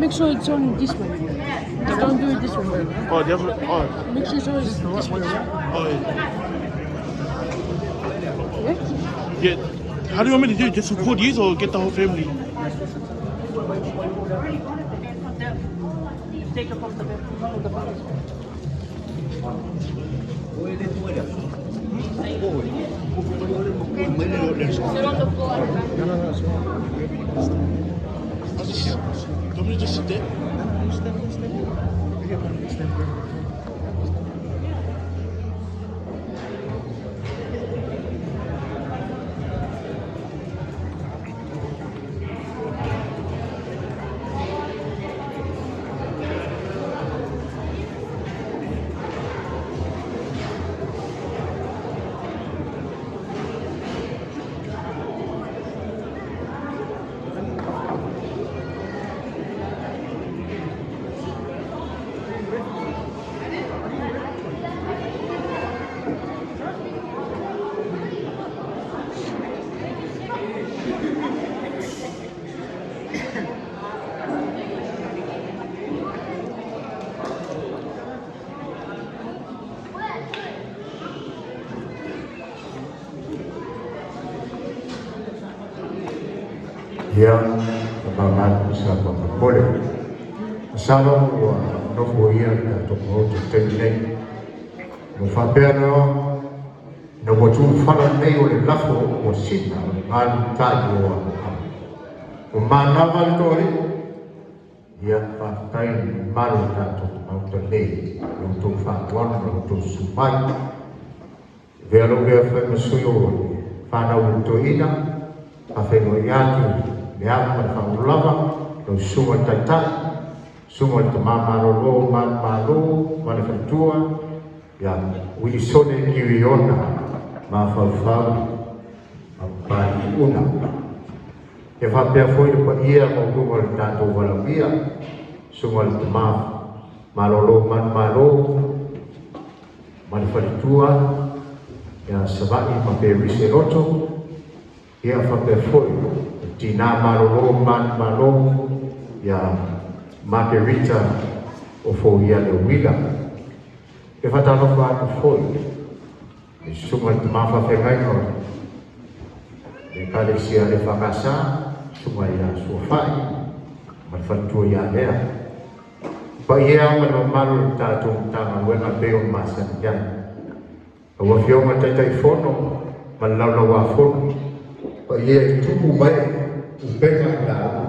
Make sure it's on this way. Don't do it this way. Oh, the other. Oh, Make sure it's always this way. oh Okay? yeah. Yeah. How do you want me to do it? Just record you or get the whole family? Take it from the from the back. Sit on the floor at the back. I'll just, do you want me to just sit there? Ia mamalu sa papole. Masalo ua nofo ia le tatou maota i le taimi nei. Ua faapea na na ua tuufala nei o le lafo ua sina o le galu tai o Apohama. Ua manava le toalii, ia faafetai i le mamalu o le tatou maota nei, lo outou faatoalo ma lo outou susu mai. Avea lou lea fai ma sui o le fanau o le toeaina, faafeiloai atu le ava ma le faaaloalo lava, lau susuga i le Taitai, susuga i le Tama Malolo Manumalo ma le faletua, ia Uilisone Kiriona Mafaufau Papaliuna. Ia faapea foi le paia maualuga o le tatou valaaulia, susuga i le Tama Malolo Manumalo ma le faletua, ia Sava'i ma Perise Loto, ia faapea foi le Tina Malolo Manumalo, ia Margarita o Foia le Uila. E faatalofa atu foi le susuga i le Tama Faafeagaiga o le Ekalesia EFKS, susuga ia Suafa'i ma le faletua ia Lea. Paia ma le mamalu o le tatou Matagaluega pei ona masani ai. Lau Afioga i le Taitaifono ma le Laulauafono, paia i tupu ma ee, upega i lauga,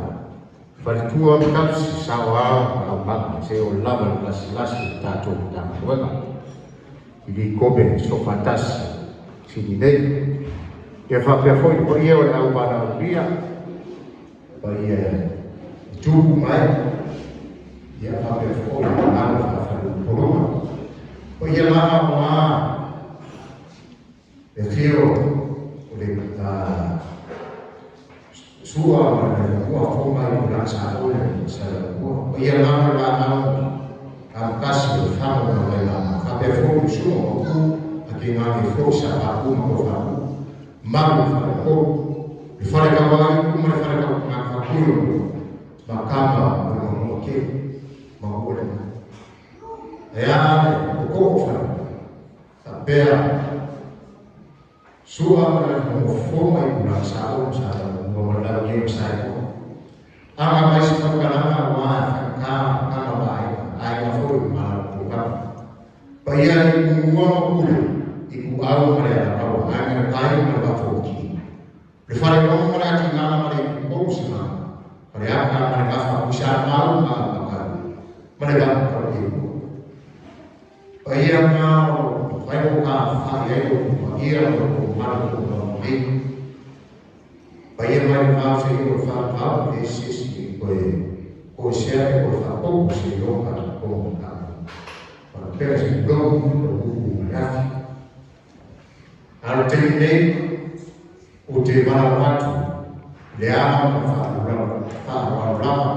faletua ma tausi, saoao ma aumama, seia oo lava i le lasilasi o le tatou Matagaluega i Likobe Soofaatasi Sini nei. Ia faapea foi le paia o le auvalaaulia, paia i tupu ma ee, ia faapea foi le mamalu faafaleupoluga. Paia lava aua le afio o le Sua ma le ua fou mai o la sa ole sa la ua. Paia lava laau aukasi o le famo ma mai lama. Faapea foi le sua o ku a ke ngā foi sa papu ma ko fapu. Malu le fale kolu. Le fale kawai ku ma le fale kau ngā kapuyo. Ma kama o le mamua ke. Ma ua le mai. E a o ko o fale. Faapea sua ma le mofo mai o la sa o sa la ua ma lau ye sa ko. Anga mai se whakalanga wa whakaka kama mai ai ngā foi ma la ko ka. Paia i mua ma pule i ku au ma le alakawa ai ngā kai ma le whafoki. Le whare o ma le ati ngā ma le kou se ngā. Ma le aka ma le ngafa usa mau ma ma kai. Ma le waka ka e ku. Paia ngā o whai o kā whai ai o paia o ko mana ko ngā mai. Paia mai le vao se i o le whāpau e se si i koe ko sea e koe whāpopo se i o ka ko ngā. Whakapera se i rau o uku ma le afi. Alo te nei o te marau atu le ava ma whaaroaro lava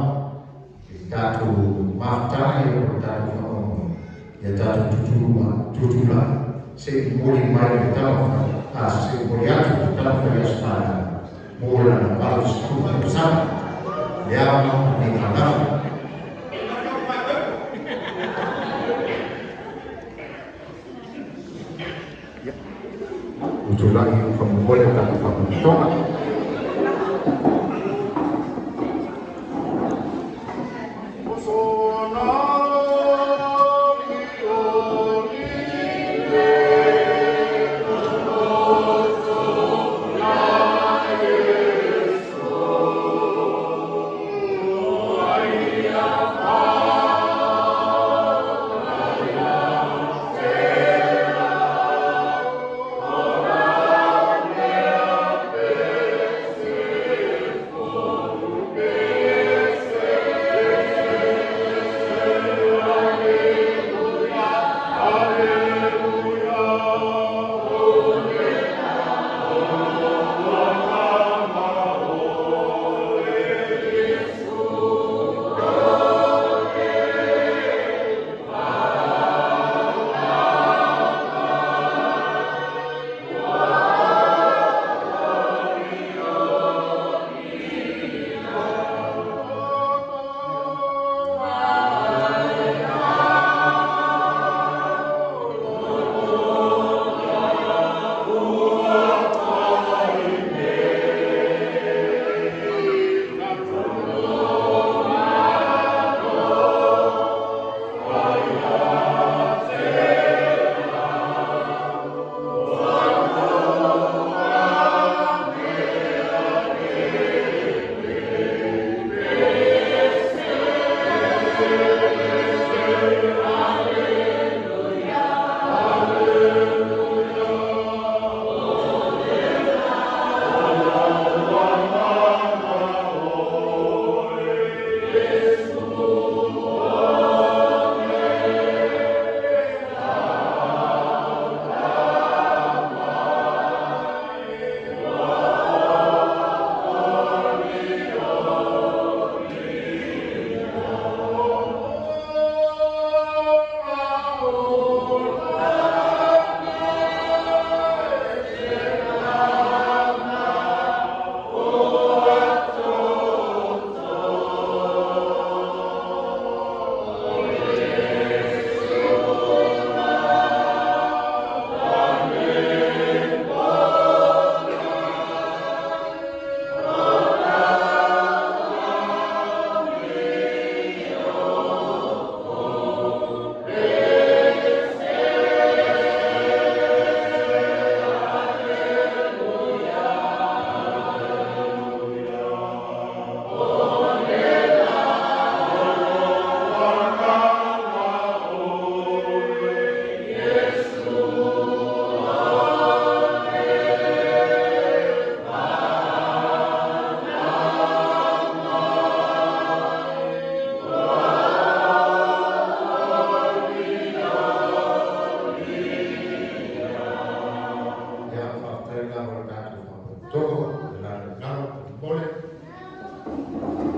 i tātou mafutanga ia o tātou whaonga ia tātou tutulua, tutula se i moli mai le tama a se i moli atu le tama whai aso whānau mō lana 80 tausaga le ava ma le ngā lava.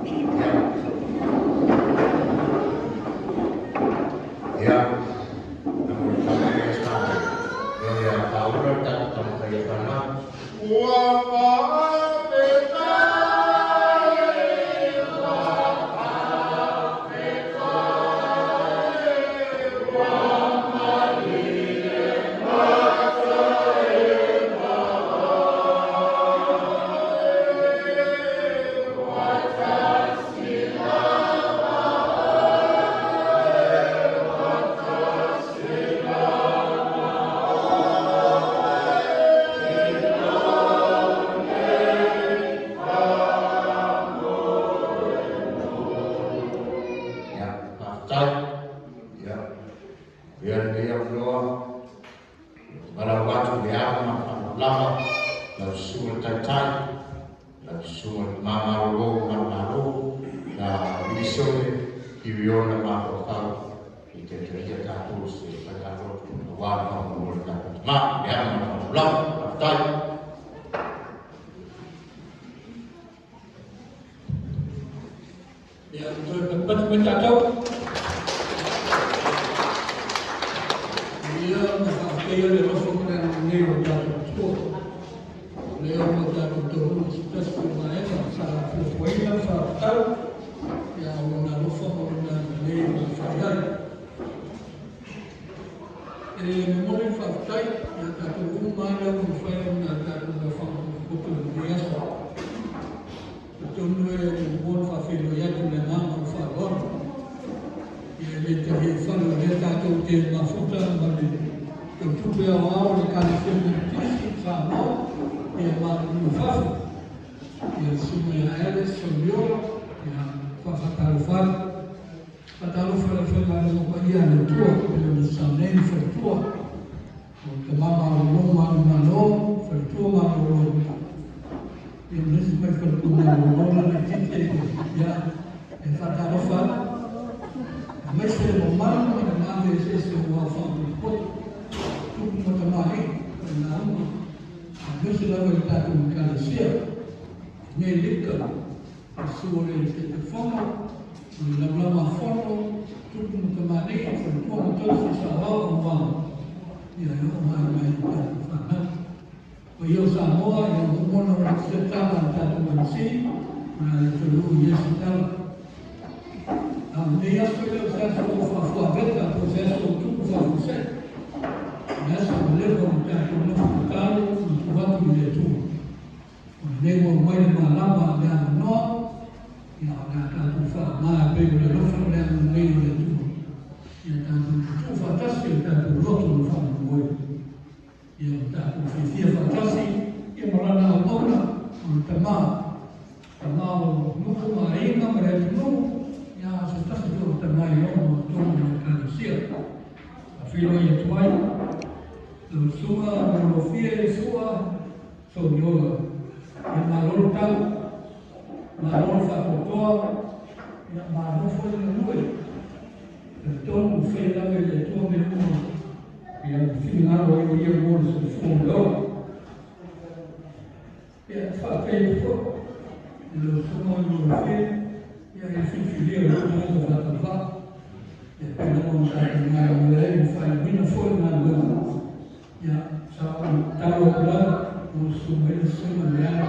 Ia, na mo le tama ia sa ia paura ta tama ia pana. Ua pa Ia, faafetai. Ia, ia lenei avanoa, valaau atu i le ava ma le faamalama, lau susuga i le Taitai, lau susuga i le Tama malolo o Manumalo, ia Vilisone Kiriona Mafaufau, i taitaia tatou se faigalotu aua le faamoemoe o le tatou Tama, le ava ma le faamalama. Faafetai. Ia, toe patupatu mai tātou. Ia, ma faafetaia le alofa ma le agalelei o tatou Atua. O lea ua tatou taunuu i se tasi o vaega sa fuafuaina ma faatatau, ia, o lona alofa ma lona agalelei ua mafai ai. E momoli le faafetai ia tatou uma lea ua mafai ona tatou faafofoga i lenei aso. Atonu e muamua ona faafeiloai atu le agaga o le faaaloalo. Ia e le talia i fale o lea tatou te mafuta ma le tautupe aoao o le Ekalesia Metotisi i Samoa, ia ma atunuu i fafo. Ia le susuga ia Alice Soliola, ia faafatalofa atu. Faatalofa i le aufaigaluega paia a le Atua, e pei ona saunei le faletua, o tama malolo manumalo, faletua malolo. Ia ma nisi mai faletua malolo la laitiiti, ia e faatalofa atu. Aemaise le mamalu ma le maave eseese ua faapotopoto, tupu ma tamalii, failauga, aemaise lava i le tatou Ekalesia. Nei lika, le susu o le Taitaifono, o le lamalama fono, tupu ma tamalii, faletua ma tausi, saoao auauna, ia e oo mai mai i tatou fanau. O ia o Samoa, ia ua uma ona se tala a le tatou MC, ma le tolu i esi tala. A o lenei aso e le o se aso o faafuaveta po o se aso o tupu faafuasei. O le aso ua leva ona tatou nofo tatalo ma tuu atu i le Atua. O lenei ua aumai le malama le avanoa, ia o le a tatou faaaoga e pei o le alofa ma le agalelei o le Atua. Ia tatou tutuu faatasi o tatou loto ma faamoemoe. Ia o tatou fiafia faatasi, ia ma lana auauna o le tama. Tama o nuu ma aiga ma le atunuu, ia a o se tasi foi o tama i loma o totonu o le Ekalesia. Faafeiloai atu ai, lau susuga Maulofie Sua Soliola. Ia malo le tau, malo le faatoatoa, ia malo foi le galue. Talitonu ua faia lava e le Atua mea uma ia ua finagalo ai o ia mo le soifua ma le ola. Ia faafetai atu foi i lau susuga Maulofie, ia i le filifilia o lou tagata faatauvaa. Ia pei lava ona tatou galulue ai ma faaiuina foi le galuega. Ia sa ou tatalo atu lava mo le susu mai le susuga Leano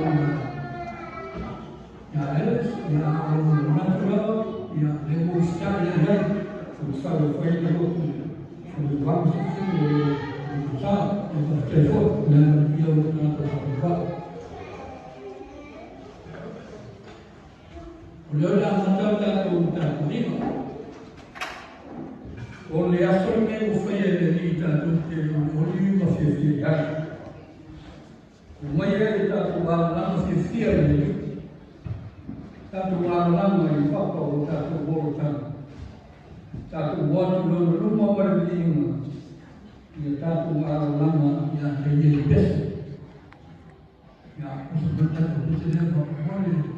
ia Alice, ia a o le manatu lava, ia lea ua usitai i ai, ua sau e fai le lotu o le 80 o le sa, ia faafetai foi le amanaia o lou tagata faatauvaa. O lea o le a amata le tatou tapuaiga. O le aso lenei ua faia e le Alii tatou te olioli ma fiafia ai. Ua mai ai le tatou alalaga fiafia i le Alii. Tatou alalaga i papa o tatou olataga. Tatou o atu i lona luma ma le viiga. Ia tatou alalaga ia te ia i pese. Ia, o se mai tatou pese lea faamolemole.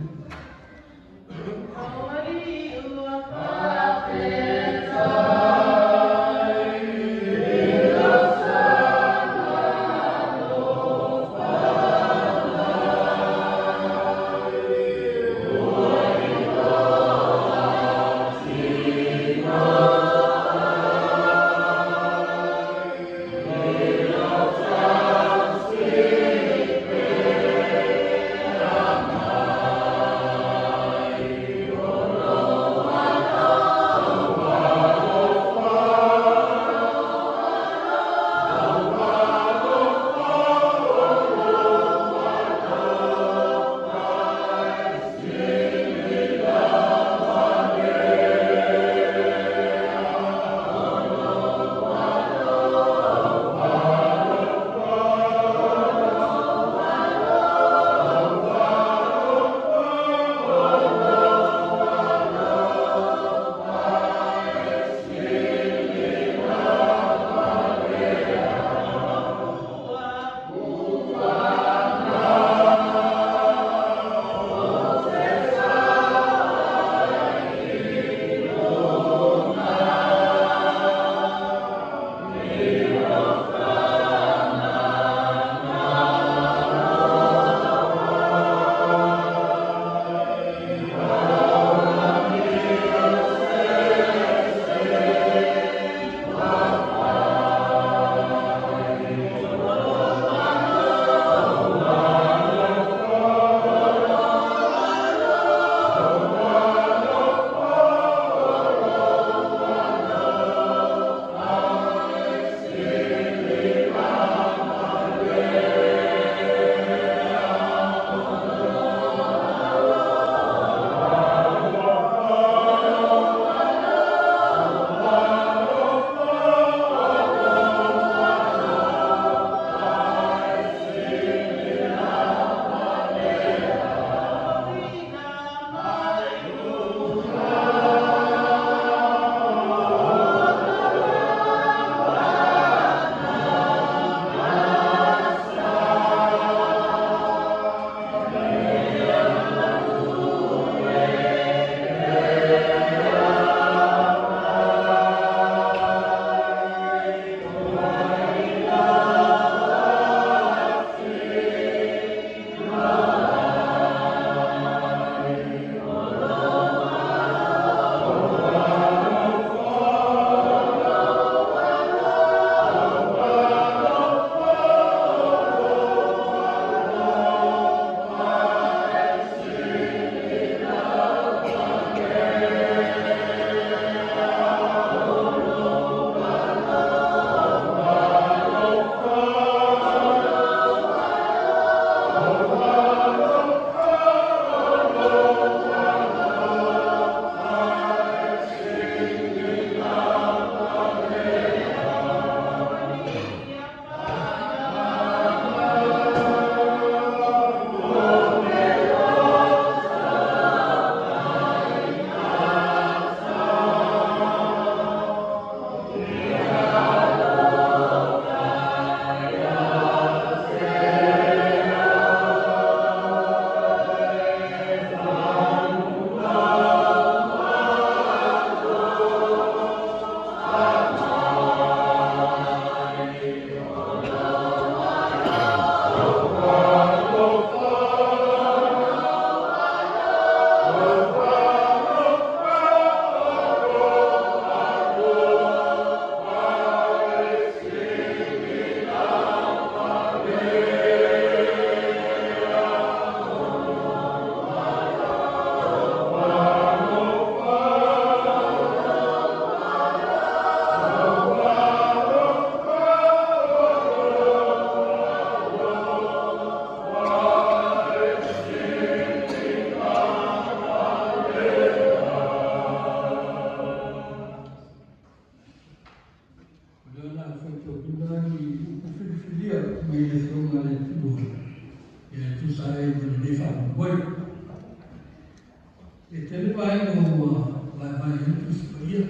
vaega ua vaevae ai Tusi Paia,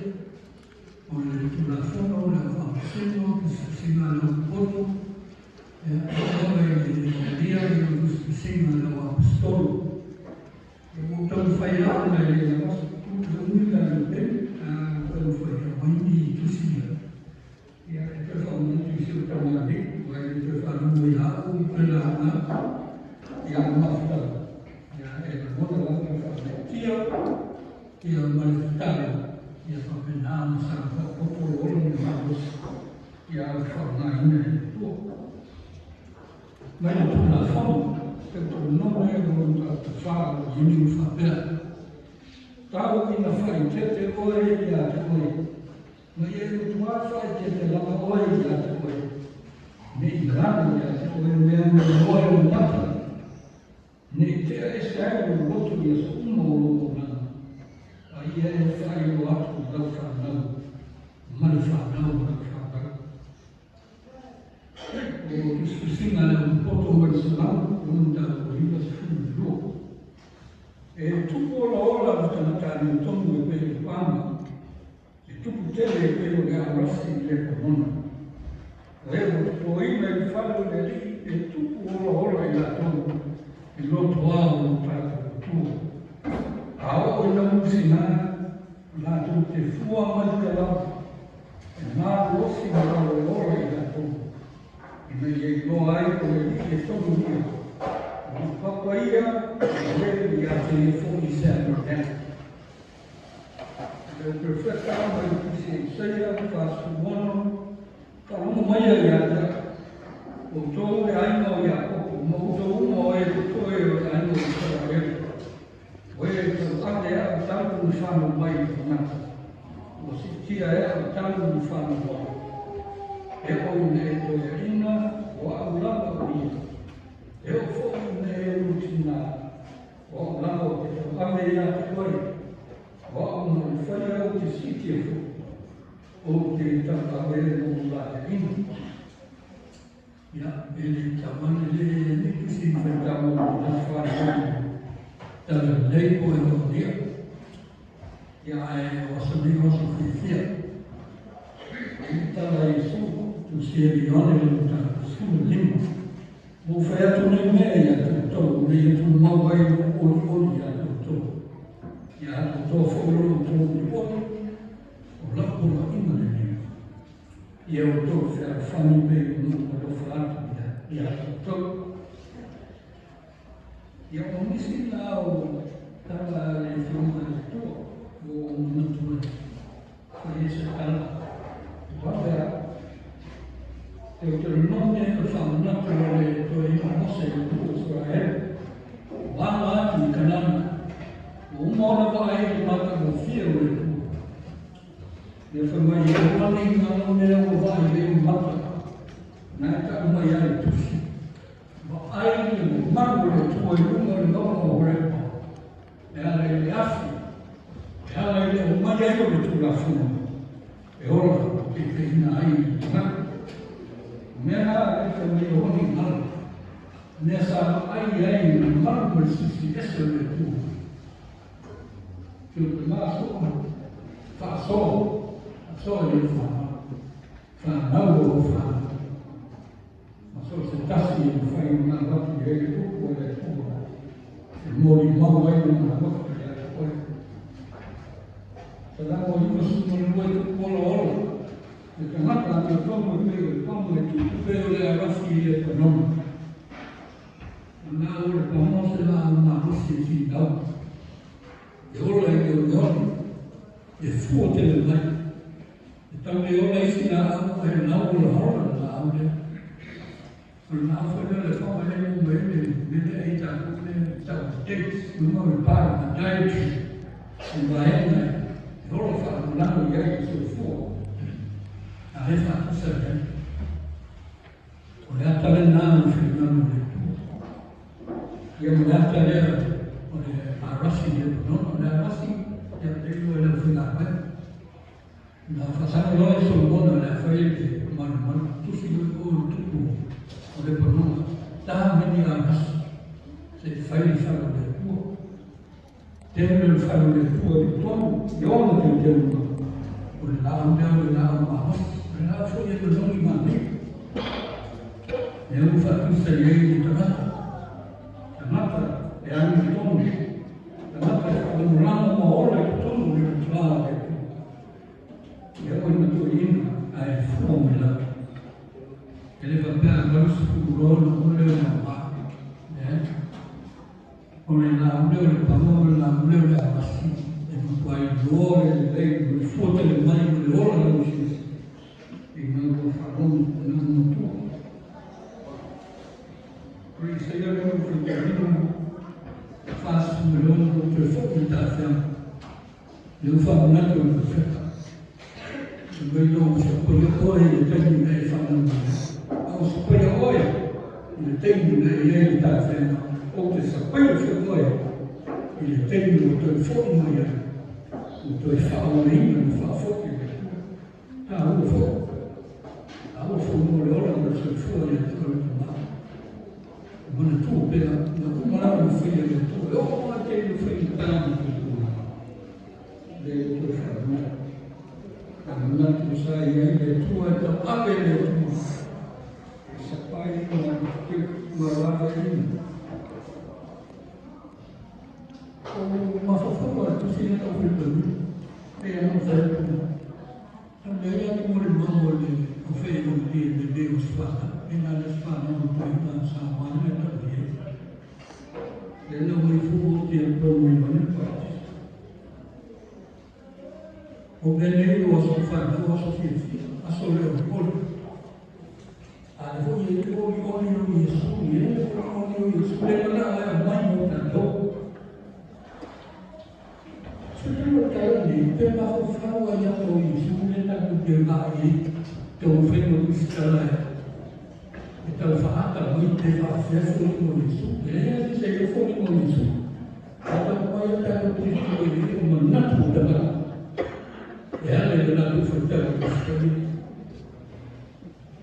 o le Tulafono, o le Faamasino, tusitusiga a le Aupoto, ia, e oo i le Ievagelia, ia ma tusitusiga a le Au Aposetolo. Ua ou taumafai lava ona e le lava se le umi la le taimi, a ua taumafai e aumai ni tusi ia, ia e toe faamanatu i si ou tamalii, aua e le toe faalogo ia au ma toe lauga atu. Ia, o le mafuaaga, ia e lagona lava le faamaitia, ia ma le tatalo, ia faapena ona saga faaopoopo le ola ma le malosi, ia le faaaogaina e le Atua. Mai le Tulafono, Teuteronome 24 o Iuni faapea, Tau ina faaeteete oe ia te oe, ma ia e matua faaeteete lava oe ia te oe, ne i galo ia te oe mea na iloa e ou mata, ne i tea ese ai lou loto i aso uma o lou olaga, a ia e faailoa atu i lau fanau ma le fanau o lau fanau. O tusitusiga a le Aupoto mai le Salamo 92. E tupu olaola le tagata amiotonu e pei o le paga, e tupu tele e pei o le aurasi i Lepanona. O e ua totoina i le fale o le Alii e tupu olaola i latou i lotoa o lo tatou Atua. A oo ina musina, latou te fua mai pea lava, e malolosi ma laoleola i latou, ina ia iloa ai o le Alii e tonu ia, o le papa ia o e ia te ia foi i se amea. Le Perofeta mai le Tusi a Isaia 46, Faalogo maia ia te au, outou le aiga o Iakopo, ma outou uma o e totoe o le aiga o Isaraelu, o e tauave au talu na fanau mai i le tagata, ua siitia e au talu na fanau ai. E oo ina e toeaina, o au lava o ia. E oo foi ina e ulutina, o au lava ou te tauave ia te oe, o au na ou faia ou te siitia foi, ou te tauave ma ou laeaina. Ia, e le taumane le ni tusi faitau o le whānau talalelei po e maonia. Ia, ae o aso nei o aso fiafia. E le tala Iesu, tusi e Ioane le mataupu 15. Ua ou fai atu nei mea ia te outou, ina ia tumau ai lou olioli ia te outou. Ia atoatoa foi lo outou olioli, o lau poloaiga lenei. Ia outou fealofani pei ona ou alofa atu ia te outou. Ia, o nisi la o tala a le Afioga i le Atua ua ou manatu e fai ai se tala vave lava. Teuteronome o le faamanatu o le toeaina o Mose i le nuu o Isaraelu, ua aga atu i Kanana, ua uma ona vaai i le matagofie o le Atua. Ia fai mai e ola nei ngā mea ua vaai ai ou mata, na e taʻu mai ai le tusi. Vaai le mamalu o le Atua i luga o le mauga o Horepa, e ala i le afi, e ala i le aumai ai o le Tulafono, e ola ma peipeiina ai le tagata. O mea na e fai mai o honi ngalo, mea sa vaai ai i le mamalu ma le silisili ese o le Atua. Teupe masoa, faasoa, faasoa i lau fanau, fanau o lau fanau. Ma so o se tasi e mafai ona avatu i ai le upu a le Atua e molimau ai lona alofa ia te oe. Salamo 92 e tupu olaola, le tagata amiotonu e pei o le pamu e tupu pei o le arafi i Lepanona. Na o le pamu se laau malosi e finau, e ola i le oneone, e fua tele mai. E tau le ola isi laau ae lau olaola le laau lea. O le laau foi lea o le pamu lea e maua mai ai le mea lea e ai tatou lea e tau o le dates, luga o le part of the dietary, o le vaega e ola faalagolago i ai le soifua, a le faatusa i ai. O le ata lena o le finagalo o le Atua. Ia ma le ata lea o le arasi i Lepanona. O le arasi, ia te iloa i le aufaigaluega. Na faasaga loa e Solomona o le a fai le malumalu, tusi i o le tupu o Lepanona, ta mai ni arasi, se i fai le fale o le Atua. Tele le fale o le Atua i totonu i ona teuteuga, o le laau lea o le laau malosi, o le laau foi e lologi manaia. Lea ua faatusa i ai le tagata, tagata e alu i totonu, tagata e faalagolago ma ola i totonu o le lotoa o le Atua. Ia oe na toeaina ae fua mai lava. E le faapea a 80 loa ona uma lea o le aoga. Leai. O le laau lea o le pagoa ma le laau lea o le avasi e matuai iloa le lelei ma le fua tele mai ma le ola laueseese i ina ua faalogo ina ua matua. O le Isaia lea ua faitauina 46 ua toe foi i tafeaga. Lea ua faamanatu e le Profeta. Fai mai na ou sapaia oe i le taimi na e fanau mai ai. A o sapaia oe i le taimi na e i ai i le tafeaga, ou te sapaia foi oe i le taimi ua toe foi mai ai, ua toe faaolaina ma faafoi e le Atua. Taua foi, taua foi mo le ola ma le soifua ia te oe le Tama. E manatua pea, na uma lava ona faia e le Atua, e oo lava i le taimi o faigata ma tuatuaga. Le toe faamanatu. A manatu sa i ai le Atua e tauave e le Atua e sapai ma laveaiina. O mafaufauga o le tusi lea na ou faitauina, pei lava ona ou fai atu, na leai lava ni molimau a le aufaiaevanelia i le lelei o aso fanau. E na o le aso fanau o le toeaina sa moana e tau i ai. Lea na aumai fua o te po mai vane paratisi. O mea nei o aso fanau, o aso fiafia, aso le olioli. A lea foi e i ai le olioli o Iesu, e i ai le olioli o Iesu, le manao e aumai mo tatou. Sulu o le tala nei, pe mafaufau ai ata o Iesu lea tatou te vaai ai, taumafai ma tusitala e tau faaata mai pe faafefea foliga o Iesu. E leai lava se isi e iloa foliga o Iesu. A taumafai lava tatou tilotilo i ai, o manatu o tagata e ala i le latou faitau i tusitala.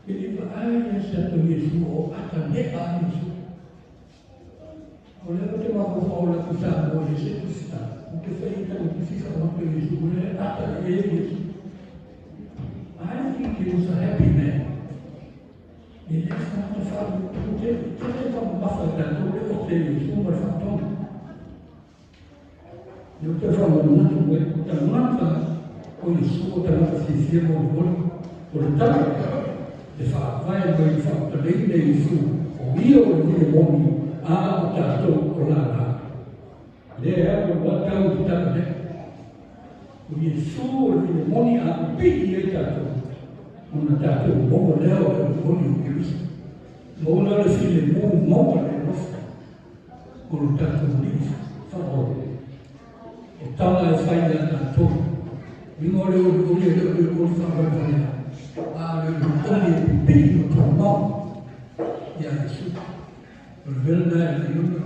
E le vaai lava se ata o Iesu o ata nea a Iesu. O lea ou te mafaufau o atu Samoa i se tusitala, ou te fai i tau tusi faaoto i Iesu, o lea ata e Iesu. I think he was a happy man. E le se tagata faalupe tele, tele faamamafa i tatou le ote i Iesu ma le faatoga. Lea ou te faamanatu mai, o tagata o Iesu o tagata fiafia molimoli. O le tala e faavae mai i le faamatalaina e Iesu, o ia o le vile moni, a o tatou o lala. Lea e alu alu lava tau i le tala lea. O Iesu o le vile moni a pipii ai tatou, ona tatou maua lea o le olioli o Keriso. Maua lea o le filemu, maua le alofa o lo tatou Alii faaola. O tala e fai ia tatou. Uiga o le olioli e le o le olioli faavalevalea, a o le olioli e pipii ma tumau ia Iesu. O le mea lena e laiona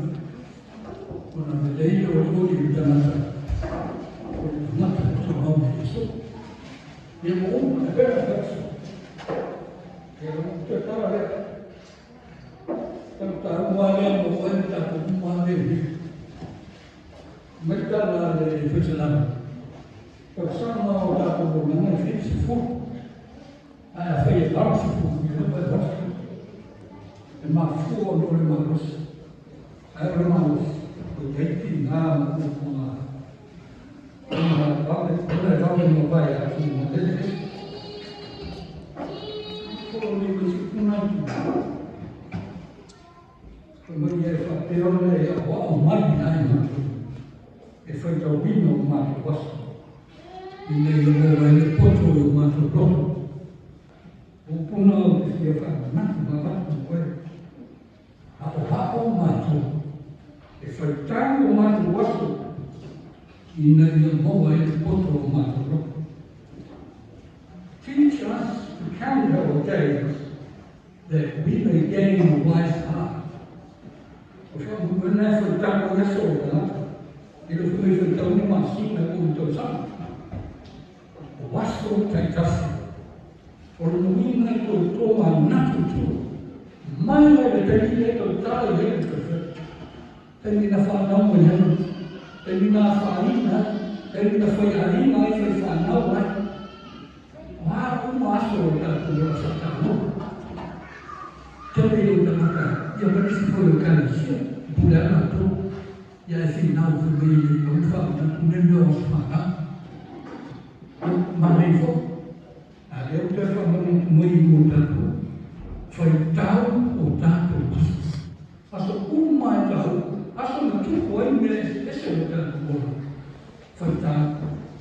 ona lelei le olioli i le tagata, o le tagata e tumau ia Iesu. Ia ua uma, e pei ona fai atu. Ia ua toe tala lea. Tau taua lea mo oe ma tatou uma lava lea i Mai tala le Faisalama. Tausaga o tatou auaunaga e 70. Ae afai e 80, ia lava e 80. E mafua ona o le malosi. Ae o le malosi, ua i ai tiga ma puapuaga. Ona vave, ona e vave mavae atu ma lele. Folo nei mai se puna i tu. Fai mai ia e faapea ona e aoao mai ai matou e faitauina o matou aso, ina ia maua ai le poto i o matou loto. O puna ou te fia faamanatu ma avatu mo oe. Haʻohaʻo matou e faitau o matou aso ina ia maua ai le poto o matou loto. Teach us to count our days that we may gain a wise heart. O whakamua e whaitau ai aso o tagata. E le foi e whaitau ni masina po o ni tausaga. O aso taitasi. O lona uiga i tou tomanatu tua. Mai lava i le taimi lea e tautala i ai le Perofeta. Taimi na fanau mai ai, Taimi na afaina ai, taimi na faiaiga ai, faifanau ai. O a uma aso o le tatou ola faataua. Tele ia o tagata, ia ma nisi foi o ekalesia, e pule lava latou, ia ae finau fai mai e le tatau ona faamanatu nei mea o aso fanau. Ia, manaia foi. A o lea ua toe faamanatu mai mo tatou, faitau o tatou aso. Aso uma lava e taua, aso na tupu ai mea eseese o le tatou ola. Faitau,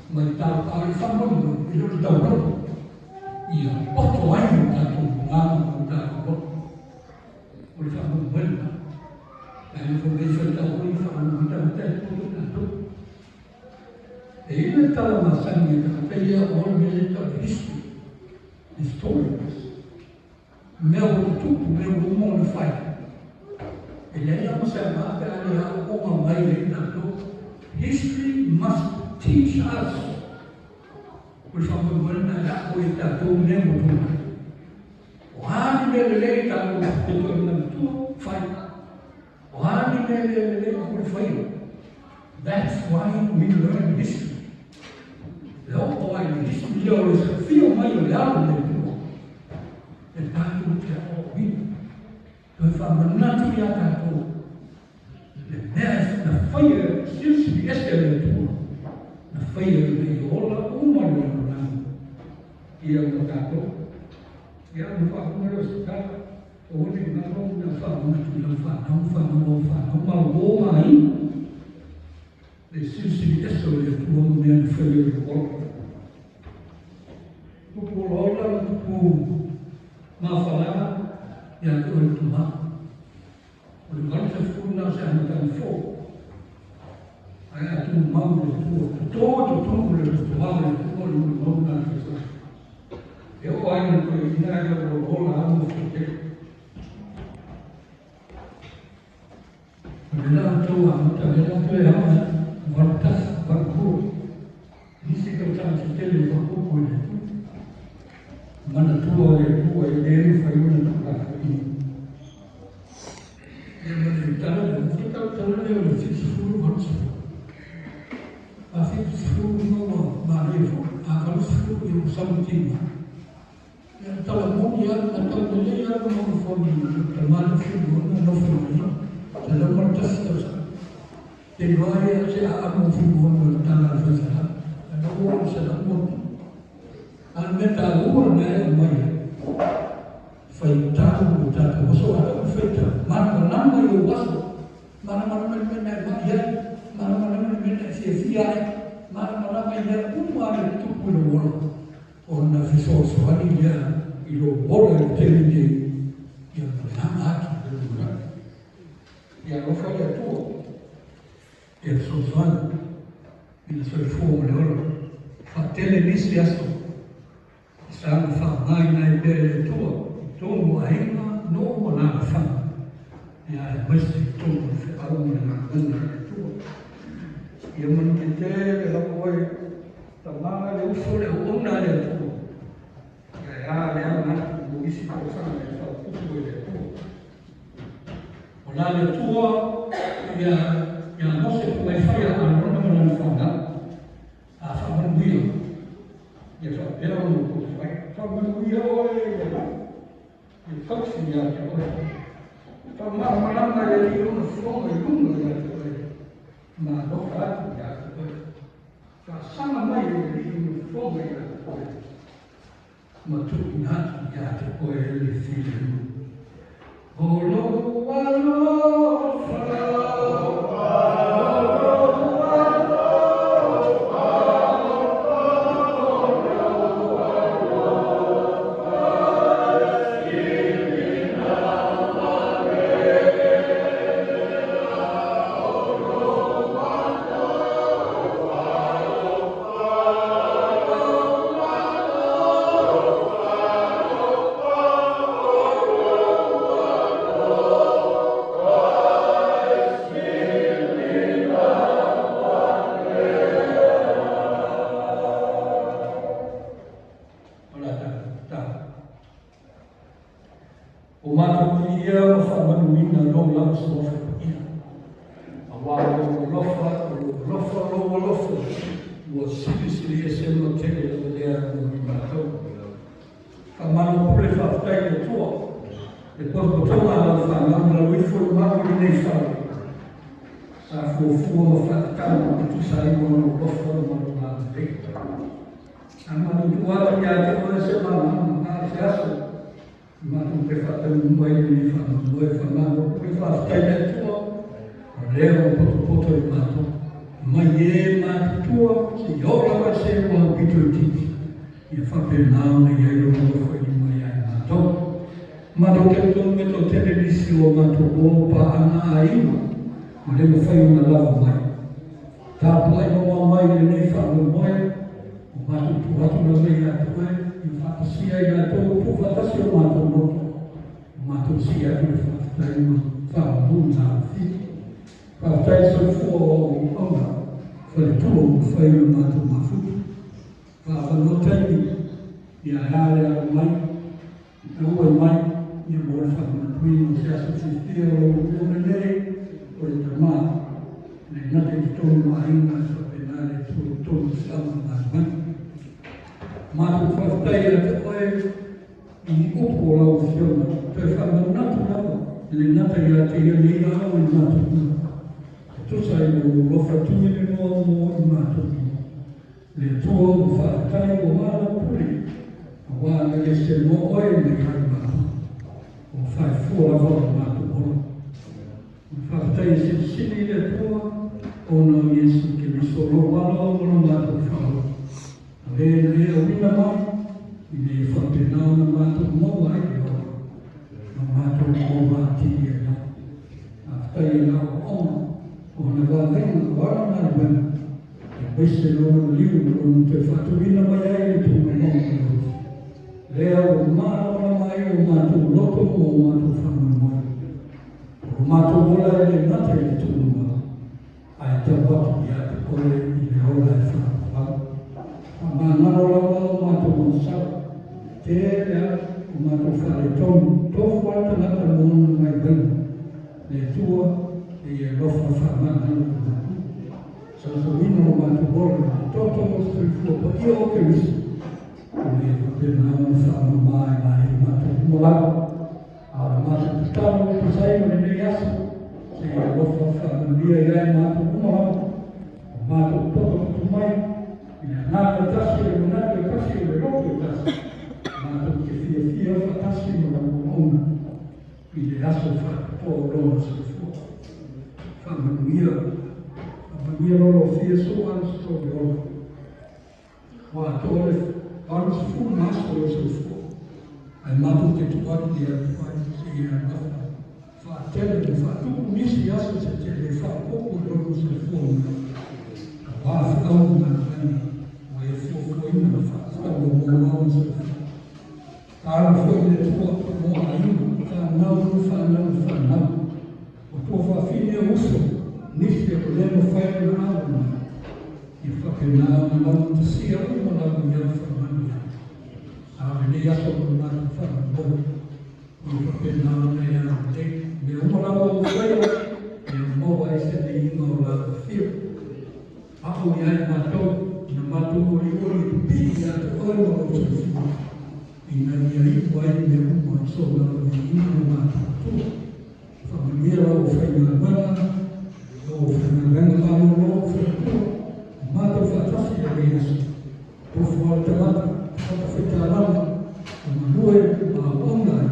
matau, a o le faamolemole, e le o le taulolo, ia poto ai lo tatou agaga ma lo tatou loto. O le faamoemoe lena. Ae le fai mai faitau foi faaulu mai tagata e poto tatou. E i ai le tala masani a tagata ia o le mea lea e tau o le history, historians. Mea ua tutupu, mea ua uma ona fai. E leai lava ma se aoga pe a le aooga mai ai tatou. History must teach us. O le faamoemoe lena e aʻo ai tatou mea ua tuanai. O a ni mea lelei tatou te toe manatua, fai. O a ni mea le lelei, aua le faia. That's why we learn history. E oo ai le history lea o le safia mai o le alo o le Atua e tatou te aoaoina. Toe faamanatu iā tatou le mea na faia e silisili ese e le Atua, na faia ina ia ola uma le lalolagi ia ma tatou. Ia, ona faauma lea o se tala, aua ne i galo ona faamanatu i lau fanau ma fanau a au fanau ma uo ma aiga le silisili ese o le Atua ma mea na faia i lou ola. Tupu olaola ma tupu mafalaga ia te oe le tama. O le 80 na o se amataga fou. Ae a tumau le Atua, toto i totonu o le lotoa o le Atua o le molimau lena a le faifeau. E oo ai ina toeaina ai lau olaola au ma faitele. O lena outou amata, o lena toe ama 81, 82. Nisi tausaga se tele o faaopoopo i le Atua. Manatua o le Atua e le mafai ona tuulafoaiina. Ia ma le tala lea, na fai tala tala lea o le 70, 80. A 70 ma ua manaia foi, a 80 ia ua sau le tiga. Ia le tala moni lava, na tau lelei lava le nofo i le tama lea o Filimona nofo mai ai, 101 tausaga. Te iloa ai a se aano o Filimona o le tala a le faiselau, ae na ua oo i le 100. A o le mea taua lena e aumai ai, faitau o tatou aso, a tau faitau, malamalama i ou aso, malamalama i le mea na e mai ai, malamalama i le mea na e fiafia ai, malamalama i mea uma lava e tutupu i lou ola. Ona fesoasoani lea i lou ola i le taimi nei, ia malaga atu i le lumanai. Ia alofa le Atua, ia fesoasoani i le soifua ma le ola. Faatele nisi aso e saga faaaogaina ai pea e le Atua i totonu o aiga, nuu ma alaalafaga, ia aemaise i totonu o le feau ma le galuega a le Atua. Ia manuia tele lava oe. Tama le uso le auauna a le Atua, ia e a le aga atu mo isi tausaga e faaopoopo e le Atua. O la le Atua ia ia Mose po e fai a Arona ma lana fanau, a faamanuia, ia faapea ona outou fai. Faamanuia oe i le lagi, ia tausi ia te oe. Faamalamalama e le Alii ona fofoga i luga ia te oe, ma alofa atu ia te oe. Faasaga mai e le Alii ona fofoga ia te oe, ma tuuina atu ia te oe le filemu. O lou alofa, o lou alofa, o lou alofa, e sili na valena, o lou alofa, o lou alofa, o lou alofa, e le faafetai i le Atua, le potopotoga a lau fanau i lalo ifo i malu i lenei fale, sa fuafua ma faatatau e tusa ai ma lou alofa ma lou agalelei. A matou tuu atu ia te oe se malama a o se aso, matou te faataunuu ai lenei faamoemoe. Faamalo atu le faafetai i le Atua, o lea ua potopoto i matou, mai e matutua seia oo lava i se ua aupito itiiti, ia faapena ona i ai lou alofa i lima ia i matou. Matou talitonu e toatele nisi o matou uo paaga aiga ua le mafai ona lava mai. Tapuai mamao mai i lenei faamoemoe, o matou tuu atu lava ia te oe, ia faatasia i latou tuufaatasi o matou loto, o matou sii atu le faafetai ma faamanu na alofia. Faafetai le soifua o au auauna, faletua ua mafai ona matou mafuta. Faavanoa taimi, ia ae a le alo mai, auai mai, ia mo le faamanatuina o se aso fiafia o lau auauna nei, o le tama, le gata i totonu o aiga, e faapena le Atua i totonu o feau ma galuega. Matou faafetai ia te oe i upu o lau Afioga, toe faamanatu lava le gata ia te ia nei ao i matou uma. E tusa ai ma lou alofa tumelenoa mo i matou uma. Le Atua ua faafetai ua malu pule, auā na le seloa oe mai ia i matou. Ua faifua lava o matou ola. O le faafetai e silisili i le Atua, ona o Iesu Keriso lou alo ma lo matou Faaola. O le na e auina mai, ina ia faapena ona matou maua ai le ola, ma matou maua atili ai lava. Faafetai i lau aoga, o ana vavega, o ana galuega, aemaise lona maliu ma lona toe faatuina mai ai le tuugamau ma le oti. Lea ua malamalama ai o matou loto ma o matou faamoemoe. O lo matou ola e le gata i le tuugamau, ae tau atu ia te oe i le ola e faavavau. Faamagalo lava o matou agasala, tele a o matou faaletonu, tofu lava le tagata ma ona vaivaiga. Le Atua e ia alofa faamagalo i matou. Sausauina o matou ola, le toto o le soifua paia o Keriso, ina ia faapena ona faamama e lai matou uma lava. A o le matou tatalo e tusa ai ma lenei aso, seia alofa faamanuia ia i matou uma lava. O matou potopoto mai, i le agaga e tasi, o le manatu e tasi, o le loto e tasi, matou te fiafia faatasi ma lau auauna i le aso faapitoa o lona soifua. Faamanuia, faamanuia lolofia so ala so le ola. Ua atoa le 80 ma aso o le soifua. Ae matou te tuu atu ia te oe seia alofa faatele ma faatupu nisi aso se tele faaopoopo i lona soifua mai. Auā feau ma galuega ua e fuafuaina ma faatatau mo lona soifua. Tatalo foi le Atua mo aiga, fanau ma fanau ma fanau. O tuafafine o uso, nisi o le mafai ona alo mai. Ia faapena ona laugatasia uma lava i au faamanuiaga. A o lenei aso o le matou faamoemoe, ia faapena ona e agalelei. Mea uma lava ua faia, ia maua ai se viiga o lau afio. A'o ia i matou, na matou olioli pipii ia te oe ma lou soifua, ina ia iu ai mea uma i sona viiga ma matou Atua. Faamanuia lau aufaigaluega, lau aufaigaluega malolo o faletua, o matou faatasi i lenei aso. Tofu lava le tagata, fatafaitaulaga, o galue ma auauna ai,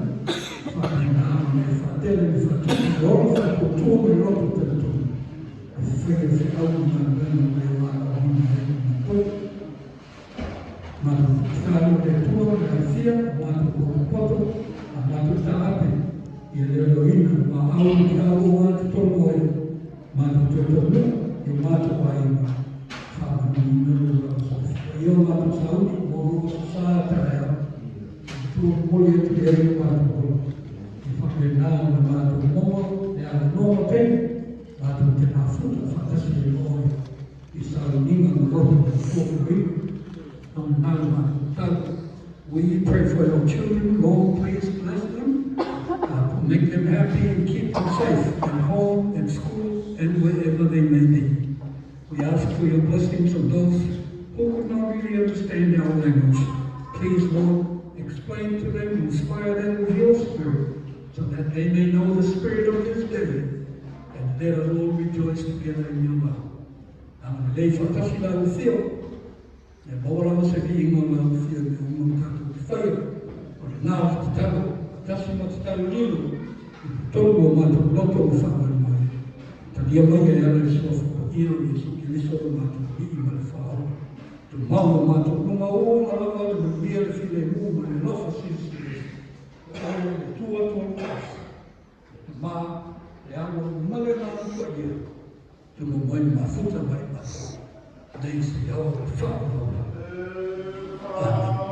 faapena ona e faatele ma faatupu le ola faatuatua ma le loto talitonu, e faia feau ma galuega ua e valaauina ai i matou. Matou tatalo le Atua le alofia, o matou potopoto, a matou taape, ia leoleoina maau i au o totonu ai, matou toe taunuu i o matou aiga, faamanuina lo lava soifua. Ia o matou sauni, mo lou aso sa taeao, Atua momoli atu i ai o matou ola. Ia faapena ona matou maua le avanoa ma taimi, matou te mafuta faatasi ai ma oe i sauniga ma loto fuafuaina. Ona nalo matou tatalo. We pray for your children. Lord, please bless them, make them happy and keep them safe at home, at school, and wherever they may be. We ask for your blessings on those who could not really understand our language. Please, Lord, Explain to them, inspire them with your spirit, so that they may know the spirit of this day, and let us all rejoice together in your love. Agalelei faatasi la ufia, e maua lava se viiga o lau Afioga i mea uma tatou te faia. O lena o le tatalo, faatasi ma tatalo lilo, i totonu o matou loto ma faamalu ai. Talia mai e ala i le suafa paia o Iesu Keriso lo matou Alii ma le Faaola. Tumau o matou luga uma lava le manuia, le filemu ma le alofa silisili ese. O oe le Atua Toatasi, le Tama, le Alo ma le Agaga Paia, tumau ai le mafuta ma i matou, nei seia oo i le faavavau. Amene.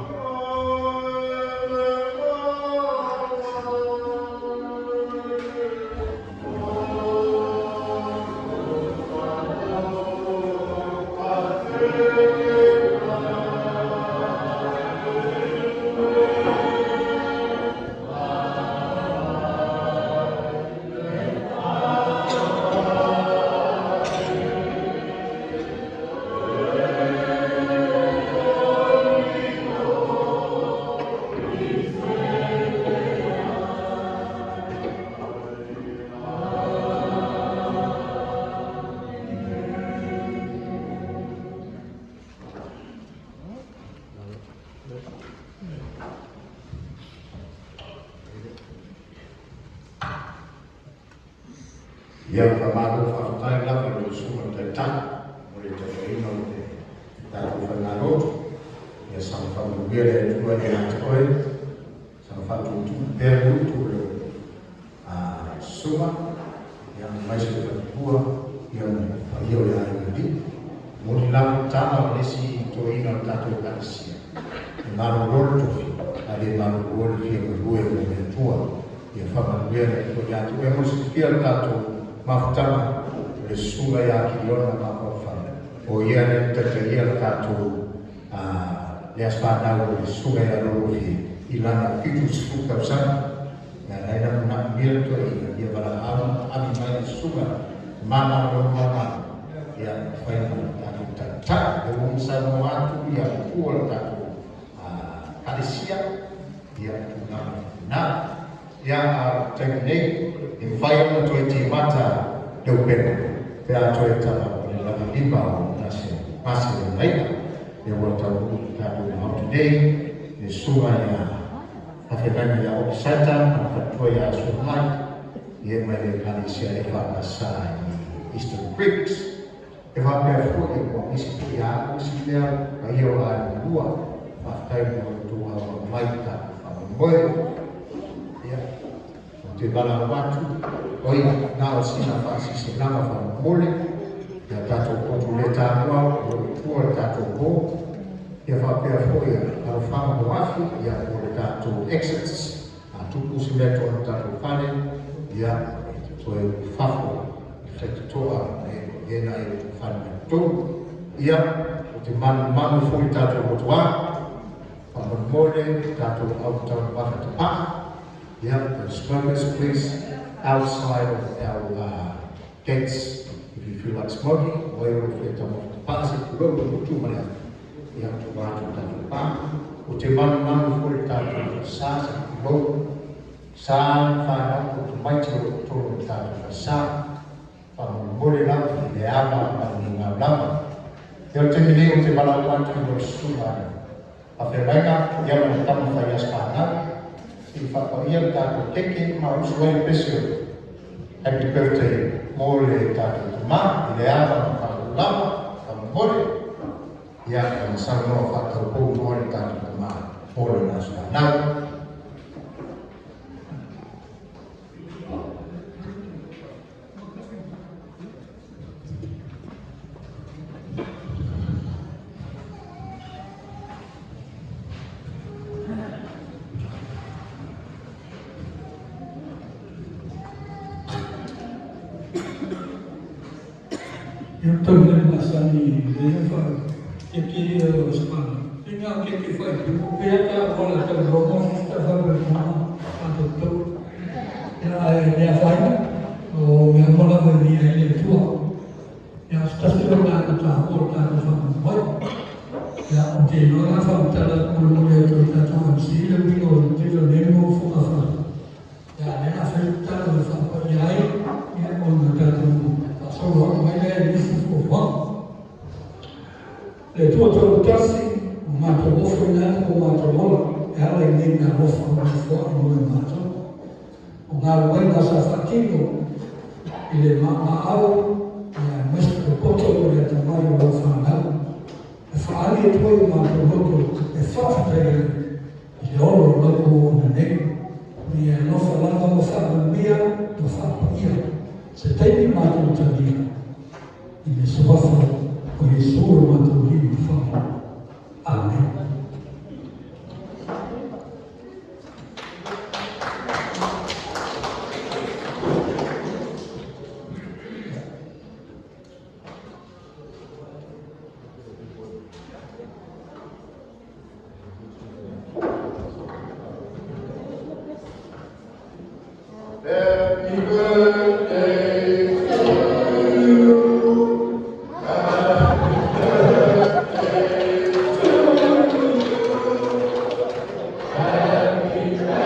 Ia faamalo faafetai lava i lau Susuga i le Taitai mo le taitaiina o le tatou faigalotu. Ia saga faamanuia le Atua ia te oe, saga faatuutuu pea le utu o le susuga, ia aemaise le faletua, ia ma le paia o le aiga alii. Moni lava le tala o le isi toeaina o le tatou Ekalesia, e malolo le tofi, ae le malolo le fia galue mo le Atua. Ia faamanuia le Atua ia te oe. Mo le silafia o le tatou mafutaga, o le susuga ia Kiliona Mafaufau, o ia lea na taitaia le tatou le aso fanau o le susuga ia Lolofie i lana 70 tausaga. Ia lena ina manaomia le toeaina, ia valaau ma aami mai le susuga mana o lona mamalu, ia mafai ona tatou taitai. Lea ua uma saunoa atu ia matua o le tatou Ekalesia, ia tulaga faapena. Ia, a o le taimi nei, e mafai ona toe timata le upega pe a toe tala o le lavilima o gase gase o laina. Lea ua taunuu i le tatou Maota nei le susuga ia Faafeagaiga ia Okisaita ma le faletua ia Suamai, ia mai le Ekalesia EFKS i Eastern Creeks. E faapea foi ua misi foi ia au isi mea paia o aiga lua. Faafetai mo lo outou auau mai i le tatou faamoemoe. Ia, ou te valaau atu, oi, na o sina faasisenaga faamolemole ia tatou potu le taua o lo o i tua o le tatou hall. Ia faapea foi alofaga mo afi, ia mo le tatou exits. A tupu se mea tonu i tatou fale, ia, e te toe i fafo i faitotoa e lena i le fale mai totonu. Ia, o te manumanu foi i tatou motuā, faamolemole tatou au taumamafa tapaa. Ia, the smokers, please, outside of our gates, if you feel like smoking, o e o fia taumafa tapaa se tulou le motu ma le afi. Ia, tua atu tatou pā. O te manumanu foi i tatou sa se tulou. Sa whanau ko tamaiti o totonu o le tatou falesa. Faamolemole lava i le ava ma le migao lava. Ia o le taimi nei ou te valaau atu i lau susuga faafeagaiga ia ma le tama fai aso fanau se i faapaia le tatou keke ma usu ai le pese o le happy birthday mo le tatou tama i le ava ma faaaloalo lava. Faamolemole ia ona saunoa faataupou loa le tatou tama mo lona aso fanau. Ia tau le masani le fa ke ke o spana. I ngā ke ke whai tu pe ata o la tau romo ta fa pe mama a to to. Ia e le whai o mea mola me ni ai le tua. Ia stasi o la ta o ta o fa mai. Ia o te te iloa o le a faamatala atu molimoli atu e le tatou MC le uiga o le tele o nei mau fogafale, ia a o lea o le a fai le tala e faapaia ai ona tatou faasolo atu ai lea i nisi fuafuaga. Le Atua Toatasi, ua matou ofoina atu o matou ola e ala i nei meaalofa ua e foai mo i matou. O galuega sa faatino i le maaumaau aemaise o le poto ma le atamai o lau fanau. E faaali atu ai o matou loto e faafetai ai i le ola o lau auauna nei. Ia e alofa lava ma faamanuia ma faapaia se taimi matou talia i le suafa o Iesu o lo matou Alii ma Faavae. Amene. Happy birthday to you. Happy birthday to you. Happy birthday, dear Happy birthday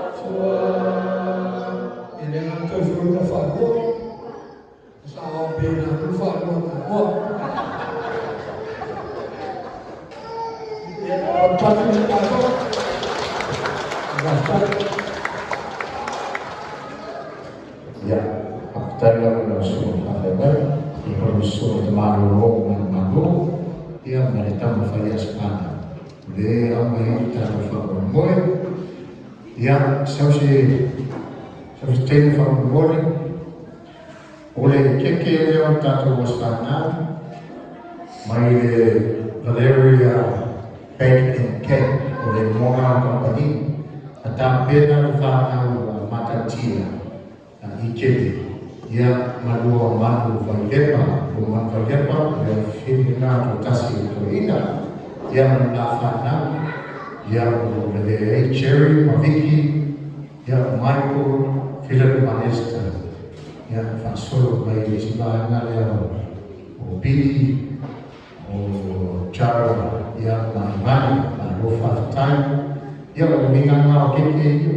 to E le gata i fauina faalua, sa pe na alu faalua muamua. Ia, o tatou le tatou. Faafetai. Ia, faafetai lava i lau Susuga i le Faafeagaiga, ia po o lau Susuga i le Malolo o Manumalo, ia ma le taumafai a Sipana, o lea e aumai ai le tatou faamoemoe. Ia, sau se sau se taimi faamolemole, o le keke lea o le tatou aso fanau mai le Valeria Bake and Cake, o le igoa lena o le kamupani, na tapena le fanau matautia i keke, ia ma lua manu vailepa, lua manu vailepa, o le afifini lena toatasi o toeaina, ia ma le la fanau, ia o lo o lavea ai Jerry ma Vicky, ia Michael, Philip ma Esther, ia faasolo mai le isi vaega lea o Billy, o Charles, ia ma Imani, malo faafetai. Ia o le uiga lena o keke ia,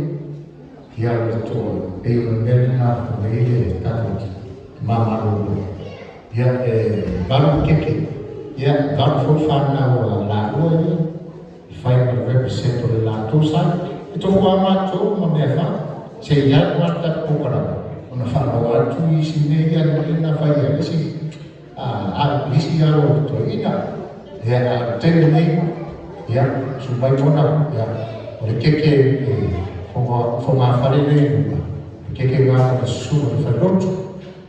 ia o le toa, pei o le mea lena e fai mai ai le tatou malolo. Ia e valu keke, ia valu foi fanau a laua ia, e fai ma le represent o le latou side. E tofu lava matou ma mea fa, se i alu lava le tatou polokalame, ona faaloa atu isi mea ia na fai e le isi a isi alo o le toeaina. Ia, a o le taimi lenei, ia, susu mai Mona, ia, o le keke e fogafale lea i luga, o le keke lena o le susuga i le failotu,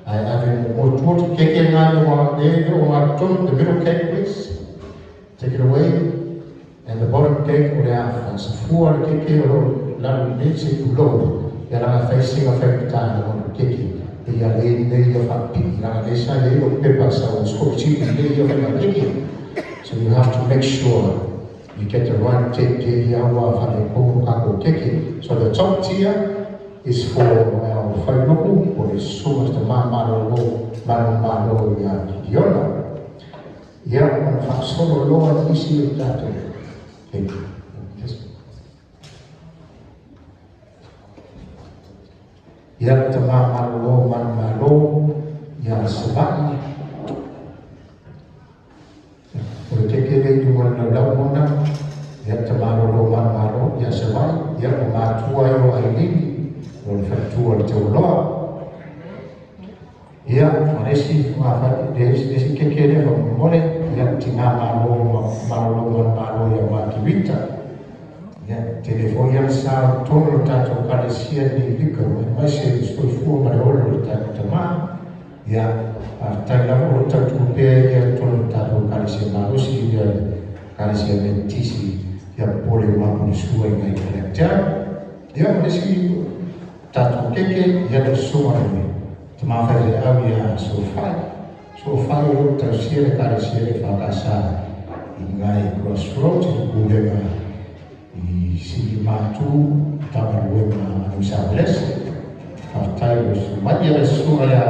ae ave muamua i tua le keke lena e le o ogatotonu, the middle cake please, take it away, and the bottom cake o le a faasafua le keke o lo o lalo nei se i tulou, ia leaga e fai sina faigata i lona keke, pei a le nei ia faapipii, leaga lea sa i ai lou pepa sa ua sikolasipi lelei ia faiga keke, so you have to make sure you get the right cake ke ia ua faaletonu tatou keke. So the top tier is for our whailoku, po le susuga i le tama malolo manumalo ia Gideona. Ia ona faasolo loa nisi o tatou keke. Yes. Ia le tama malolo manumalo ia Savaii. O le keke lea i luga o le laulau ona, ia te malolo manumalo ia Savaii, ia o matua ai o Ailini, o le faletua o le Teualoa. Ia, ma le isi le isi keke lea faamolemole, ia tina malolo malolo manumalo ia Makirita. Ia, tele foi ia le sa o totonu o le tatou Ekalesia i lenei vika, aemaise le soifua ma le ola o le tatou Tamā. Ia, faafetai lava o lo o tautua pea ia i totonu o le tatou Ekalesia malosi, ia le Ekalesia Metotisi ia Popole ma Maposua i ina i Faleateaga. Ia, ma le isi tatou keke, ia le susuga i le Tamā Faifeau ia Sofai. Sofai o lo o tausia le Ekalesia EFKS i ina i Crossroads i le pulega i Sili Matu Matagaluega a New South Wales. Faafetai o le mai. Ia le susuga ia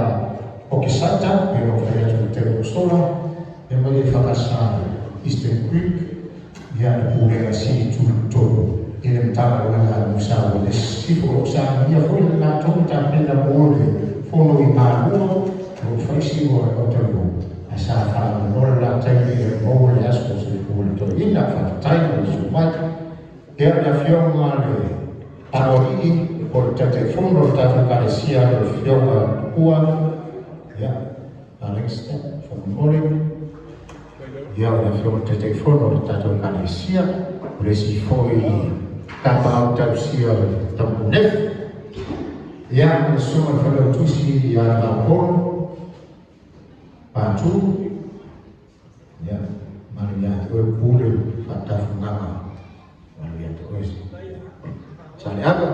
Okesata, e o fai atu i Tele Sola, e mai EFKS Eastern Creek, ia le pulega Sili Tutolu i le Matagaluega a New South Wales. Sifo o sa ia foi le latou tapena mo le fono i Malua, o faisi o le mautalo, a sa whaanoa le taimi e maua le aso o soifua le toeina. Faafetai mo le susu mai. Ia le afioga le Aloalii o le Taitaifono o le tatou Ekalesia, le afioga Tupua, ia Alex faamolemole. Ia o le afioga le Taitaifono o le tatou Ekalesia, o le isi foi tapaau tausia o le Tamunefu. Ia le susuga le Failautusi ia Taupolo Patu, ia malu ia te oe pule faatafugaga, malu ia te oe Saleaga.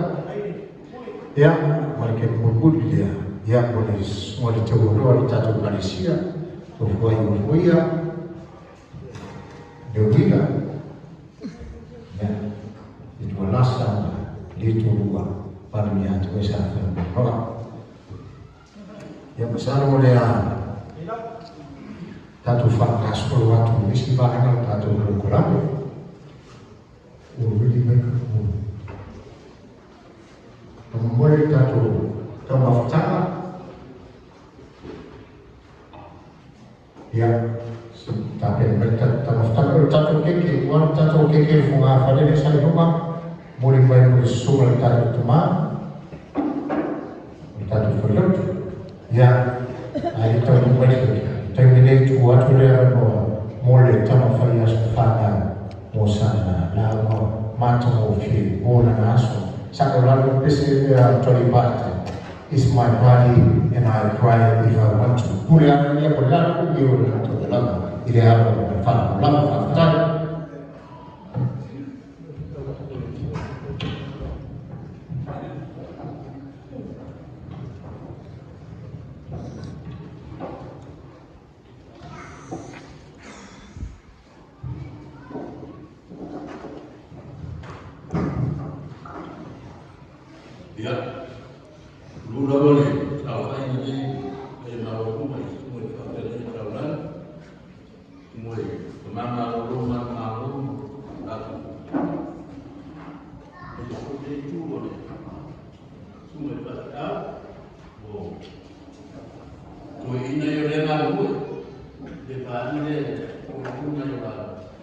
Ia ma le kenu mulimuli lea, ia o le susuga le taualoa o le tatou Ekalesia, tofuai ofoia Leuila, ia le tualasa ma le tulua, malu ia te oe sa whanau. Ia masalo o lea tatou whaakasolo atu i isi vaega o tatou polokalame. Ua wili mai ka ku. Pamamole le tatou taumafataga. Ia, tapena mai le tatou taumafataga. O le tatou keke, ua le tatou keke le fogafale lea sa i luga, moli mai mo le susuga le tatou tamā, o le tatou falelotu. Ia, ae le taunuu mai le keke. Taimi nei tuu atu le avanoa mo le tama fai aso whanau mo sana lauga matagofie mo lana aso. Sa'o lalo pese lea Dolly Parton. It's my body and I cry if I want to. Pule ana ia ko lalo i o le tatou lava i le ava o le whanau lava. Faafetai. Ia, lu lava le saofaiga nei e maualuga i susuga i faafeagaiga taulagi, susuga i tama malolo ma le Malo ma tatou aemaise foi lenei itu o le susuga i faifeau o toeaiina ia o lea galulue le vaega lea e taualuga i o la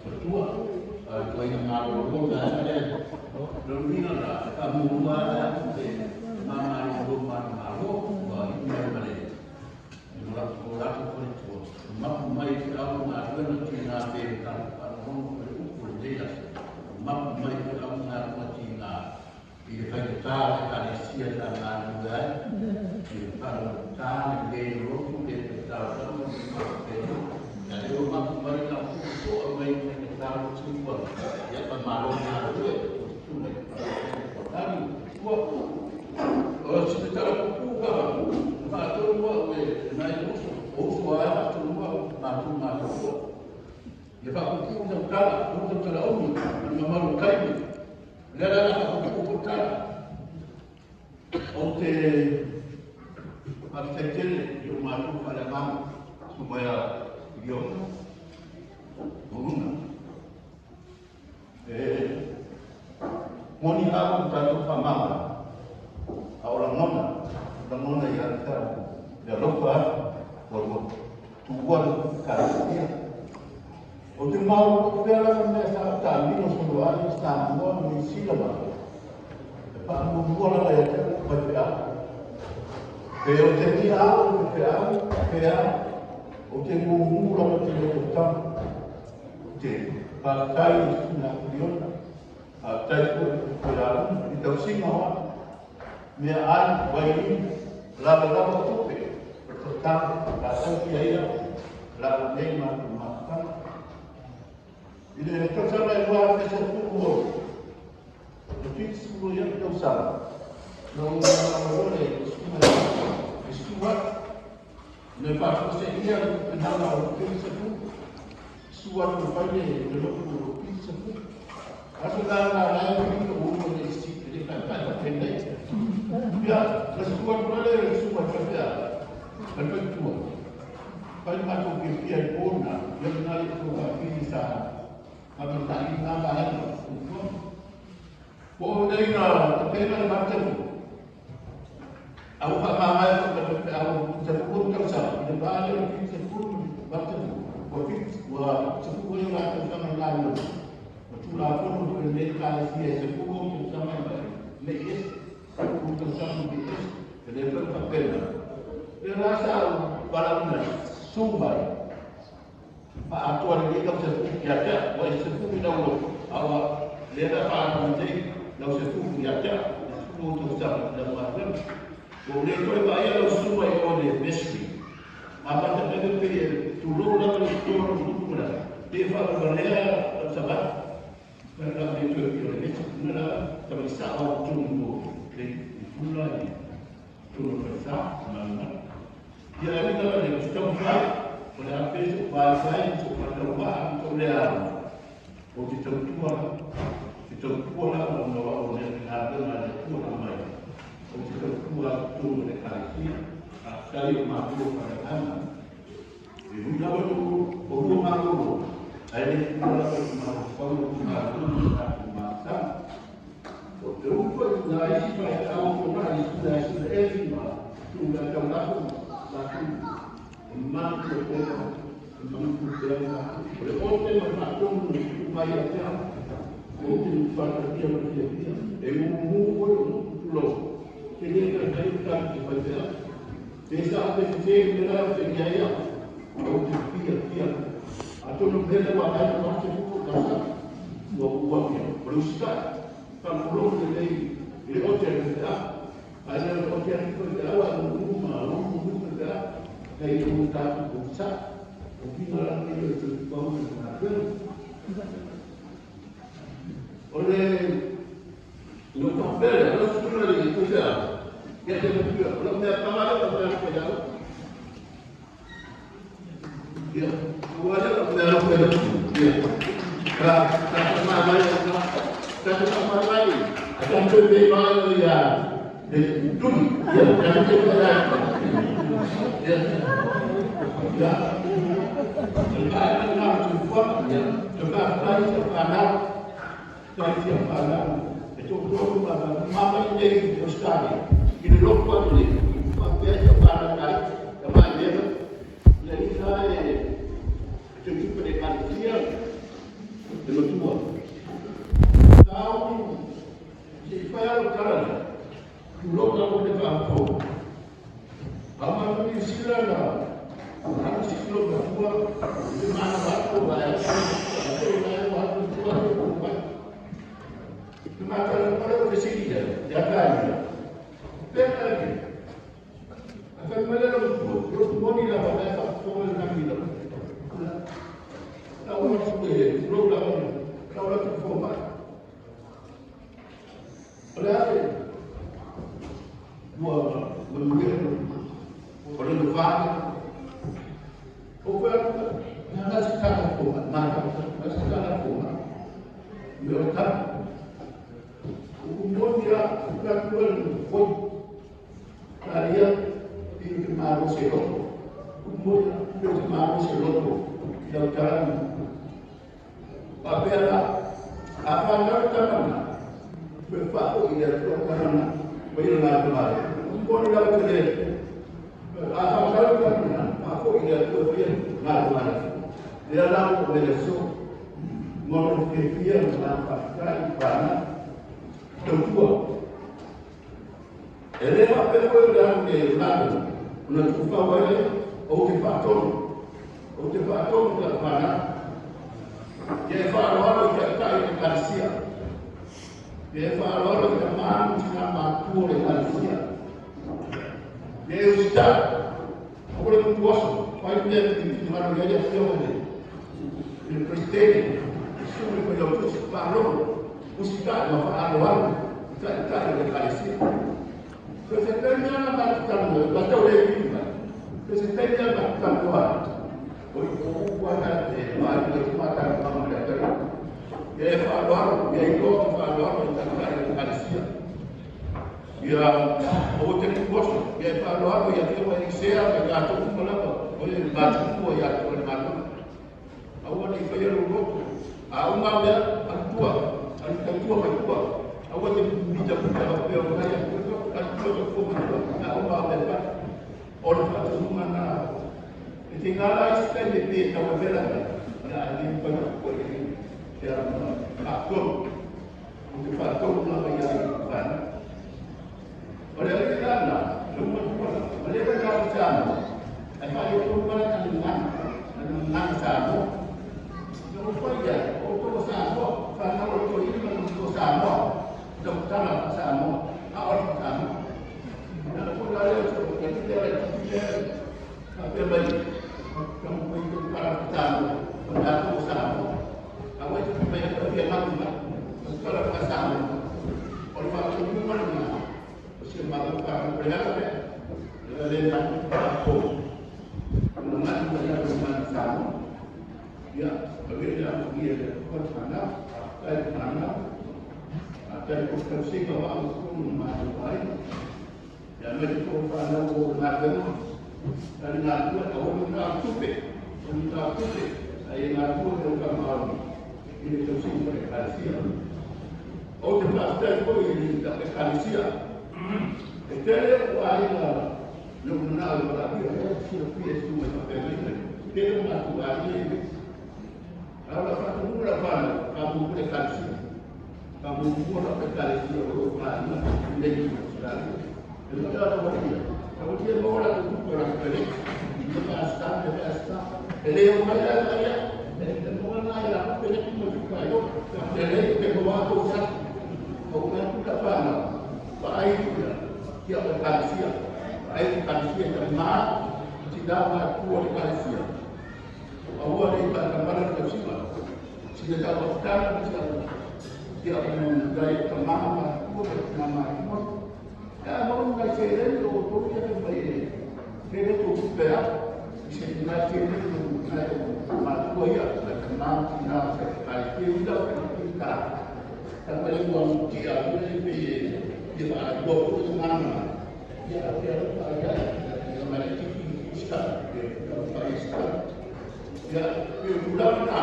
faletua a o le ituaiga malolo le vaega lea. Lona uiga la, e faamuamua lava atu le tama malolo ma le Malo ua iu mai ma le o latou faletua, mapu mai feau ma galuega tiga pe le tatou faalogologo foi i le upu o lenei aso, mapu mai feau ma galuega tiga i le faigata o le Ekalesia sa galulue ai, i le faalogotata le le lotu le faitau lava ma le faapena. Ia lea ua mapu mai la upu toa mai le faigata o le tua, ia faamalo galulue, susuga i le Faafetai tua. O si te tala puupuu lava, na faatonu au e nai uso, o uso a e faatonu au matou matutua. Ia faapuupuu sau tala, aua sau tala umi, ma le mamalu o le taimi. O lea la o le a faapuupuu foi le tala. Ou te faafetai tele i o matou faaleagaga, susuga ia Iliona, Mauna. E moni lava lo tatou faamagalo, a o lagona, lagona ia te au le alofa atu ua ua tuua le Ekalesia. Ou te maopoopo pea lava mea sa ou taamilo solo ai i Samoa ma Niu Sila ma e faamuamua lava ia te au lou faifeau. Pe ou te niau i le faifeau pe a, ou te gugu lava i te loto tama. Ou te faafetai i le Susuga Akiliona, Tai ko ko la i tausiga o mea ai vai lava lava tupe o to tau la tau ia ia la nei ma ma ta i le tausaga e ua fe se pu o le 70 ia tausaga no o le suma e sua le fa se ia le na o le se pu sua no fai le le lo o se pu aso la la la o o o le si le fa fa fa le ya la sua no le sua fa fa fa fa tua fai ma to ke pia i ona ya na le ko ka fi sa ma to ta i na ba ha ko nei na te na ma te au fa ma ma ko te au te pu ko sa i ba le fi se pu ma te ko fi wa se pu ko la te sa ma la no o tu la ko no le ka le si se pu ko sa ma le es pu ko sa ma le es le fa fa pena le la sa para una sumbai pa atua le ka se pu ya te wa se pu ni na lo awa le la fa no te la se pu ya te pu to sa la ma o le toe va ia lau sua i o le vestry. A pa te pebe pe tu lo la le tu lo tu tu la. Pe fa va lea la sa va. Pa la le toe i o le vestry na la ta va sa o tu mo le tu la i tu lo fa sa ma na. Ia le la le sta fa o le a pe so fa fa so fa ta va to le a. O te tau tua te tau tua la o no o le na na le tua mai. O te tau tua tu le kalasia a sai o ma tua pa ana. E hui lava tu o rua malolo. Ai le tua lava tu ma fau tu ma tu ma tu ma sa. O te upo i nā isi pa e au ko nā isi nā isi e fi ma tu la tau la tu la tu. O ma tu te o ma tu te ma o le o te ma ma tu tu mai a te au. O te pa ta tia ma tia tia. E mu mu o o tu lo. Te le ka kai ka te pa te au. Te sa te te me la te ia ia. O te pia pia. A tu no pele wa kai ma te pu ka sa. Ua ua pia. O le usta. Pa mo lo le nei i le o te le te a. A le o te le te a wa mu ma mu mu te a. Kai u ta tu sa. O ki na la ni le te pa mo na pe. O le no pa pele, no su na le tu sa. Ia te pia. O le mea pa ma le pa pa ya. Ia. O le mea pa pa ia. Ka ka ma ma ya ka ka ka ma ma ni. A ka te pe ma ya le tu. Ia ka te pa ya. Ia. Ia. Ka ka tu fa ia. Te pa pa i pa na. Ta i pa na. E to to ma ma ma i nei o stadi. I le lopo le pa pe ia pa na kai. Ka ma le le i sa e te tu pe ka tia le matua. Tau se i fai alo tala tu lo ka ko le fa ko. A ma ni sila la na si lo ka tua te mana wa ko wa ya ko na wa ko tua ko wa. Te ma ka la ko se si ya ya ka ni. Pe ka ni. A fa ma le lo tu lo tu boni la wa fa ko na mi la. La wa su e lo la wa la wa tu fo ma. O le ave ua manuia o le fa o fa na na si ta ko ma ma na si ta ko ma me o ta o mo dia ka tu el fo ta ia i te ma ro se lo o mo dia te ma ro se lo la ta pa pera a fa na ta na me fa o i le to ta na o i na ta ma o ni la te le a fa ta ta na pa fo i le to fi na ta ma le la o le so mo no ke fia na pa ta i pa na to tua e le fa pe ko le le la na tu fa wa le o te fa to o te fa to ta pa na Ia e whaaloalo i te atai e karasia. Ia e faaaloalo i tamā ma tinā matutua o le Ekalesia. Ia e usitai, aua le tutuaso, fai le mea e finagalo i ai le Afioga i le Peresetene, le Susuga i le Failautusi, faalogo, usitai ma faaaloalo i taitai o le Ekalesia. So se taimi lava matou talanoa, ma tau le vili mai. So se taimi lava matou talanoa ai, o i o upu lava na e maali mai se faatalanoaga ma le atalii. Ia e faaaloalo, ia iloa ona faaaloalo i taitai o le Ekalesia. Ia aua te tutuaso, ia e faaaloalo i afioga i sea ma i latou uma lava o le matutua ia te oe i le galuega. Aua ne i faia lou loto. A uma mea, alu tua, alu tautua mai tua. Aua te mita mita faapea o nai atu, alu tua tautua mai tua. A uma mea fai. O le faatonuga na. E te ngā la isi taimi e pe tau e vela mai. Ia a le mafai ona koe e te ala faatonu. O te faatonu lava ia i whānau. O le alii la na, le uma tua la. O le wai lau Samoa. Ai whai o tō mara na ngana, na ngana Samoa. Na o whai ia, o tō Samoa, whānau o tō ina na tō Samoa. Tau tala wha Samoa, a o wha Samoa. Na ko la leo tō, ka te lea ki te lea, ka pē mai, ka mo mai tō tala wha Samoa, o tā tō Samoa. A wai te mai a pia matu mai, o tala wha Samoa. O le whātonu mana ngā, o se mātou whānau le ala mea, le le matu whākō. O ngā matu mai a mana Samoa. Ia, a vele a ia le kore whānau, a tai whānau, a tai ko tausinga wa au tonu mātou ai. Ia me te kore whānau o ngā whenua, tari ngā tua, a hono ngā tupe, hono ngā tupe, a e ngā tua he o ka Māori, i le tausinga o le Ekalesia. O te whāwhtai koe i le Ekalesia. E tele o aiga no na o la pia e sila pia su mai pa mai. Tele o ngā aiga i A la whātu la whānau, ka mū le Ekalesia. Ka mū mū la Ekalesia o lo whānau, i le i Australia. E mo tala watia. Ka watia mo la ku ku la pele. I te whaasta, te whaasta. E le o mai la ia. E te mo na ia la pele ku mo ku ai. Ka te le te mo wa ko sa. O ka ku ka whānau. Pa ai ku la. Kia o Ekalesia. Ai ku Ekalesia te mā, ti nā mā ku o Ekalesia. A ua le pa ka mara ka sima. Si te tau whakana ki te kia o ngai ka maha ma kua ka tina ma kua. Ia mo ngai se re o tō ia te mai e. Te re tō pea. I se ngai te re tō ngai o ma kua ia ka ka maha tina sa ka te ula ka ki ka. Ka pare ua muti a ua le pe e te wha a kua ko te mana. Ia a te aro pa ia ka mara tiki sta te ka pa sta. Ia pe tulaga na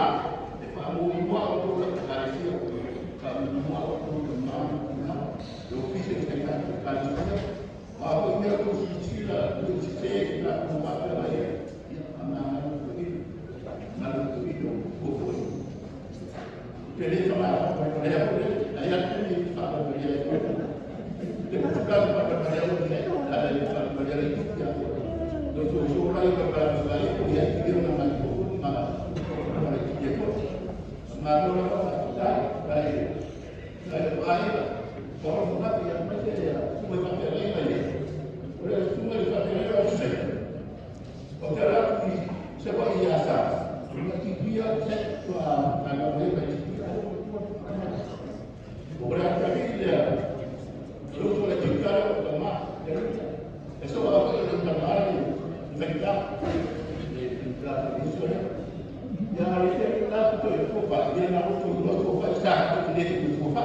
e whaamumua o tō la Ekalesia. Whaamumua o tō la mana tina. Le ofisa i te Ekalesia. A ho i mea tō sisila, tō sise ki ngā tō whāpea mai e. Ia, a ngā maru tō i. Maru tō i tō kōkoi. Te le wha maa ea kore, a ia te le wha maa ea kore. Te kutuka le wha maa ea kore, a le wha maa ea kore. No tō sō rai ka wha maa ea kore, ia ki reo na mai tō ma ma ki te kore. Ngā rōra wha tai, tai, tai o ai, wha wha wha ia mai te rea, suma i wha pea mai mai. O le suma i wha pea mai o se. O te rā ki se wa i a sa. Nga ki pia se tua a ngā mea mai ki pia. O le ata i lea, o le tikara o ka mā, te ruta. E so a wha i le tamari, i whaita, le tingā te iso rea. Ia ngā le te la ku to e fofa, ia ngā roto i roto o whai sa, ko te le te fofa.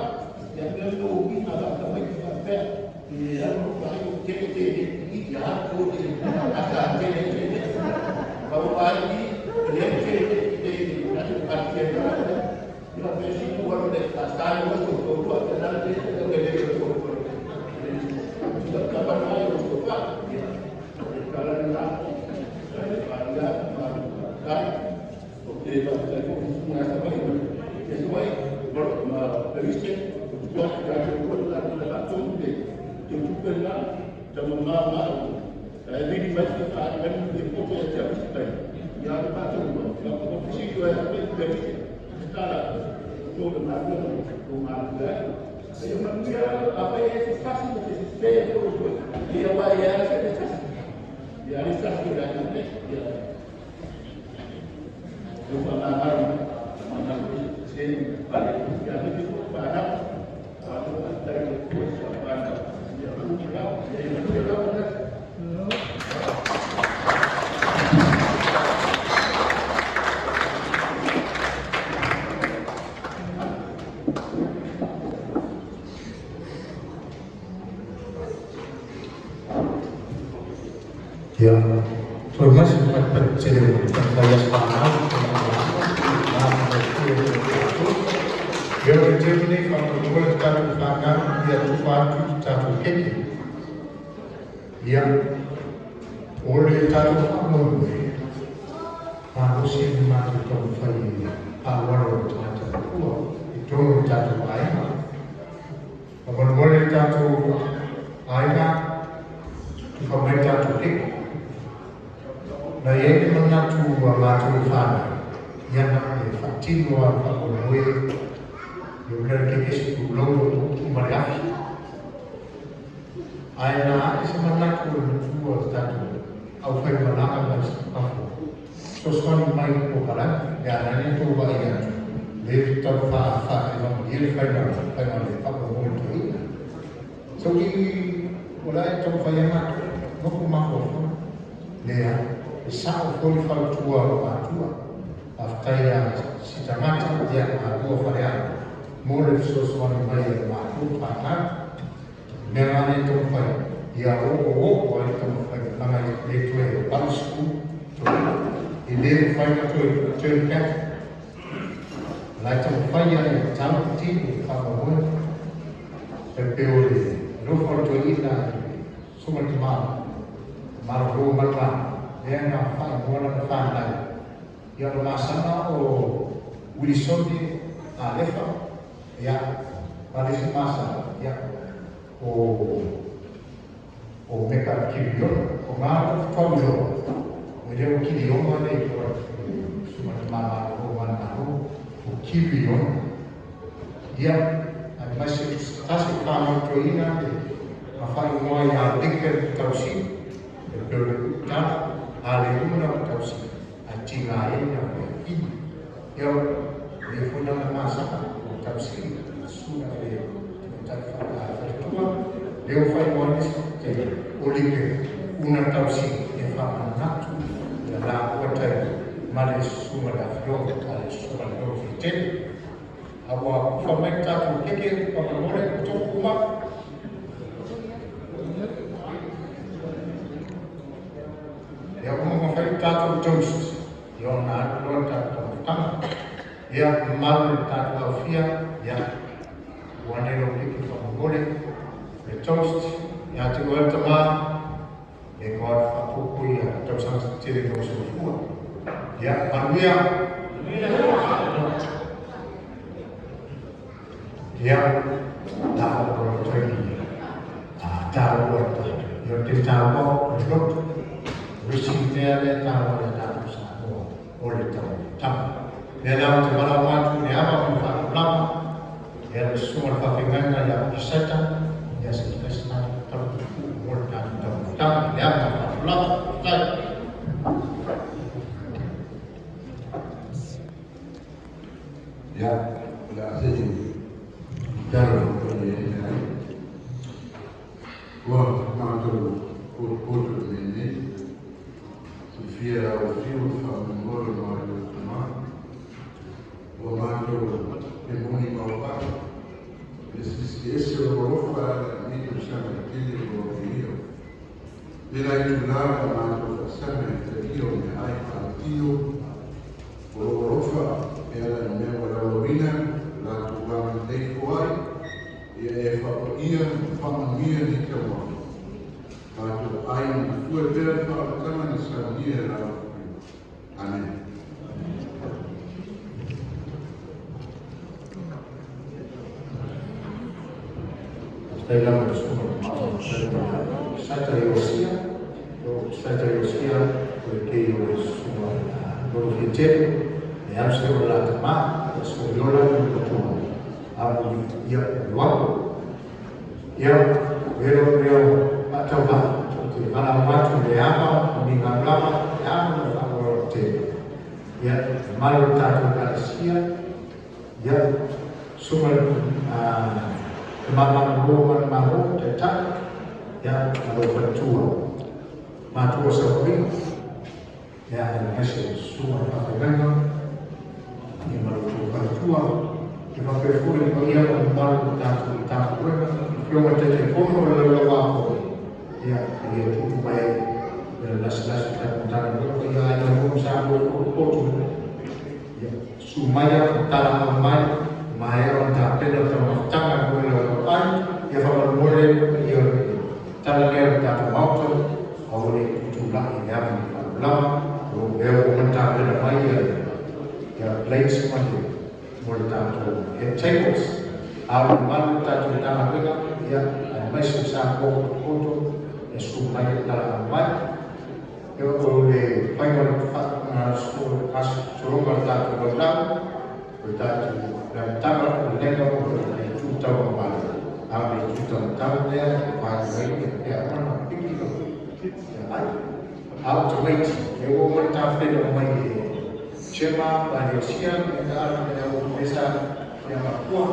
Ia mea no o ki ngā whaka mai ki whakapea, i aru o whai o te te te i te ha ko te asa te te te te. Ka o ai i le te te te te te ka te te Ia pe si tu waru le ka sa i o to to te na te te te le le to to. Ka ka pa mai o to pa. Ka la na. Ka ya ma ka o te va te ko ku na sa mai. E so mai ma periste o tu ka te ko la la to te te tu pe la te ma ma ma. E vini mai te fa ni te ko te te te. Ia le pa to ma ko si ko e pe pe. Tala to le ma ko ko ma le. Ia, toe mai se patipati tele o le taumafai aso fanau ia o le taimi nei faamolemole le tatou fanau ia tufa atu i le tatou keke. Ia, o le tatou faamoemoe, malosi le matou taumafai e faaaloalo i tagata matua i totonu o le tatou aiga. Faamolemole le tatou aiga, tufa mai le tatou keke. Na i ai le manatu a matou fanau, ia na e faatino a le faamoemoe, ia o le keke se pulou o tutu ma le afi. Ae na a'e se manatu o le matua o le tatou aufaimalaga mai fafo, fesoasoani mai i polokalame, le ala ai tou vaai atu, le tau faafaiva le faiga faiga le faamoemoe toeaina. Sauli o la e taumafai ai matou, nofo mafaufau, lea e sa'o foi le fautua o matua. Faafetai ia Sitagata ia matua Faleaga mo le fesoasoani mai e matou fanau. Mea lana e taumafai ia o'oo'o ai le taumafai laga e le toe 80 e lē mafai na toe turn back. La e taumafai ia e tau tino le faamoemoe e pe o le alofa o le toeaina susuga le tamā malolo malomalo lea na faaigoa lana fanau ia o le masana o Wilisoni Alefa ia ma le isi masana ia o Meka Kiriona o ngā fauiloa o lea o Kiriona le o susuga le tamā malolo malomalo o Kiriona ia ai mai se tasi o whanau toeaina le ma faaigoa ia Lincoln Tausi e pe o le tala a le una o Tausi a tiga ai na o ini ia le foi na masaka o Tausi susuga le tamaitai faletua le o faaigoa nisi te o Lincoln una Tausi e faamanatu ia la ua tai ma le susuga le afioga a le susuga le loo fitele a ua kufa mai tatou keke faamolemole o tofu uma. Ia uma ma fai tatou toast ia ona alu loa le tatou taumafataga ia mamalu le tatou aofia ia ua ane lou keke faamolemole le toast ia te oe le tamā e God faapuupuu ia tausaga tele lou soifua. Ia manuia. Ia la o taimi a tāua ia o te tāua o le loto risi mea le tāua le tatou Samoa o le taumafataga. Lea la ou te valaau atu i le ava ma le faaaloalo ia le susuga le faafeagaiga ia Piseta ia se i fai se matou talapuupuu mo le tatou taumafataga i le ava ma le faaaloalo. Faafetai. Ia, o le a se i tala o le ai. Ua matou potopoto i le nei. Silafia e au fiu le faamolemole ma le tamā. Ua matou e moni mauvaa. Le silisili ese o lou alofa e ala i lenei tausaga e tele ua logoia. Le la itulā o matou faasagi i le talia o meaai faaletino o lou alofa e ala i mea ua laulauina latou agalelei foai ia e faapaia ma faamanuia nei tauaga. Matou ai ma fue pea le faaolataga na saunia e la Amen. Faafetai lava i le susuga Sata Iosia, o Sata Iosia o le kei o le susuga Lolo Fiatele, e au se o la tamā, ia susuga Iola i le matua. Amu ia luapo. Ia, velo leo atau va te vala watu le ama ni ngā lama le ama na whakaroro te. Ia, malo tātou kalesia, ia, suma te mamana roa mana maro te tā, ia, malo whatua. Mātua sa wawinga, ia, nese suma whakawhenga, ia malo tō whatua, te whakawhuri o ia o malo tātou i tātou whenga, i te te pono o le wako, ia, ia tupu mai le lasi lasi ta tana ko ia ai mo sa ko ko tu ia su mai tala mai mai o ta pena ta tanga ko le ai ia fa mo le ia tala le ta to auto o le tu la ia ma la o e o ta pena mai ia ia plates mo mo ta to head tables a o malu ta to tanga ia ai mai su sa ko ko to e su mai tala mai e o le pai o le soroga le tātou laulau o le tātou tanga o le lenga o le tūtau o malo a le tūtau tau lea e pai mai e pea ona piki o ai au te waiti e o mo tā whena mai e chema pa le osia e ka ala e o mesa e makua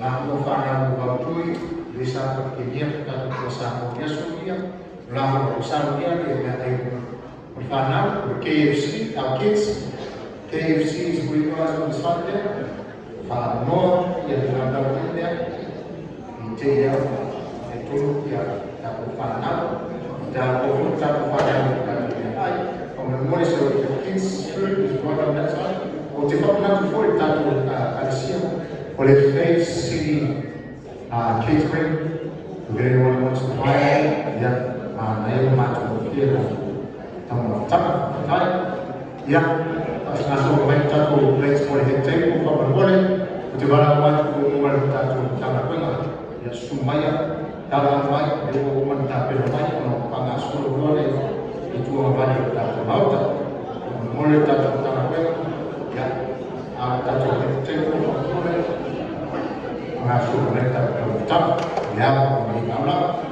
la mo whanau o vautui le sa pa ke nia ka tātou sa mo yasu ia la mo sa ia e mea ai o whanau o KFC, our kids. KFC is with us on Sunday. Whanoa ia te rānau lea i te ia e tonu ia tātou whanau i tātou fu tātou whanau i tātou mea ai. O me mori se o the kids food is right on that side. O te whakanatu fo i tātou kalesia o le Faith City catering. If anyone wants to buy it, yeah, na ia mātou o kia tama tama tai. Ia, ngaso mai tātou plates mo le head table whakamore, o te wara mai ko mo le tātou tanga koinga. Ia sumaia, tala mai, e o man tā pera mai, o no panga solo lore, i tua wari o tātou mauta. Mo le tātou tanga koinga, ia, a tātou head table whakamore, ngaso mai tātou tama, ia, o ni ngā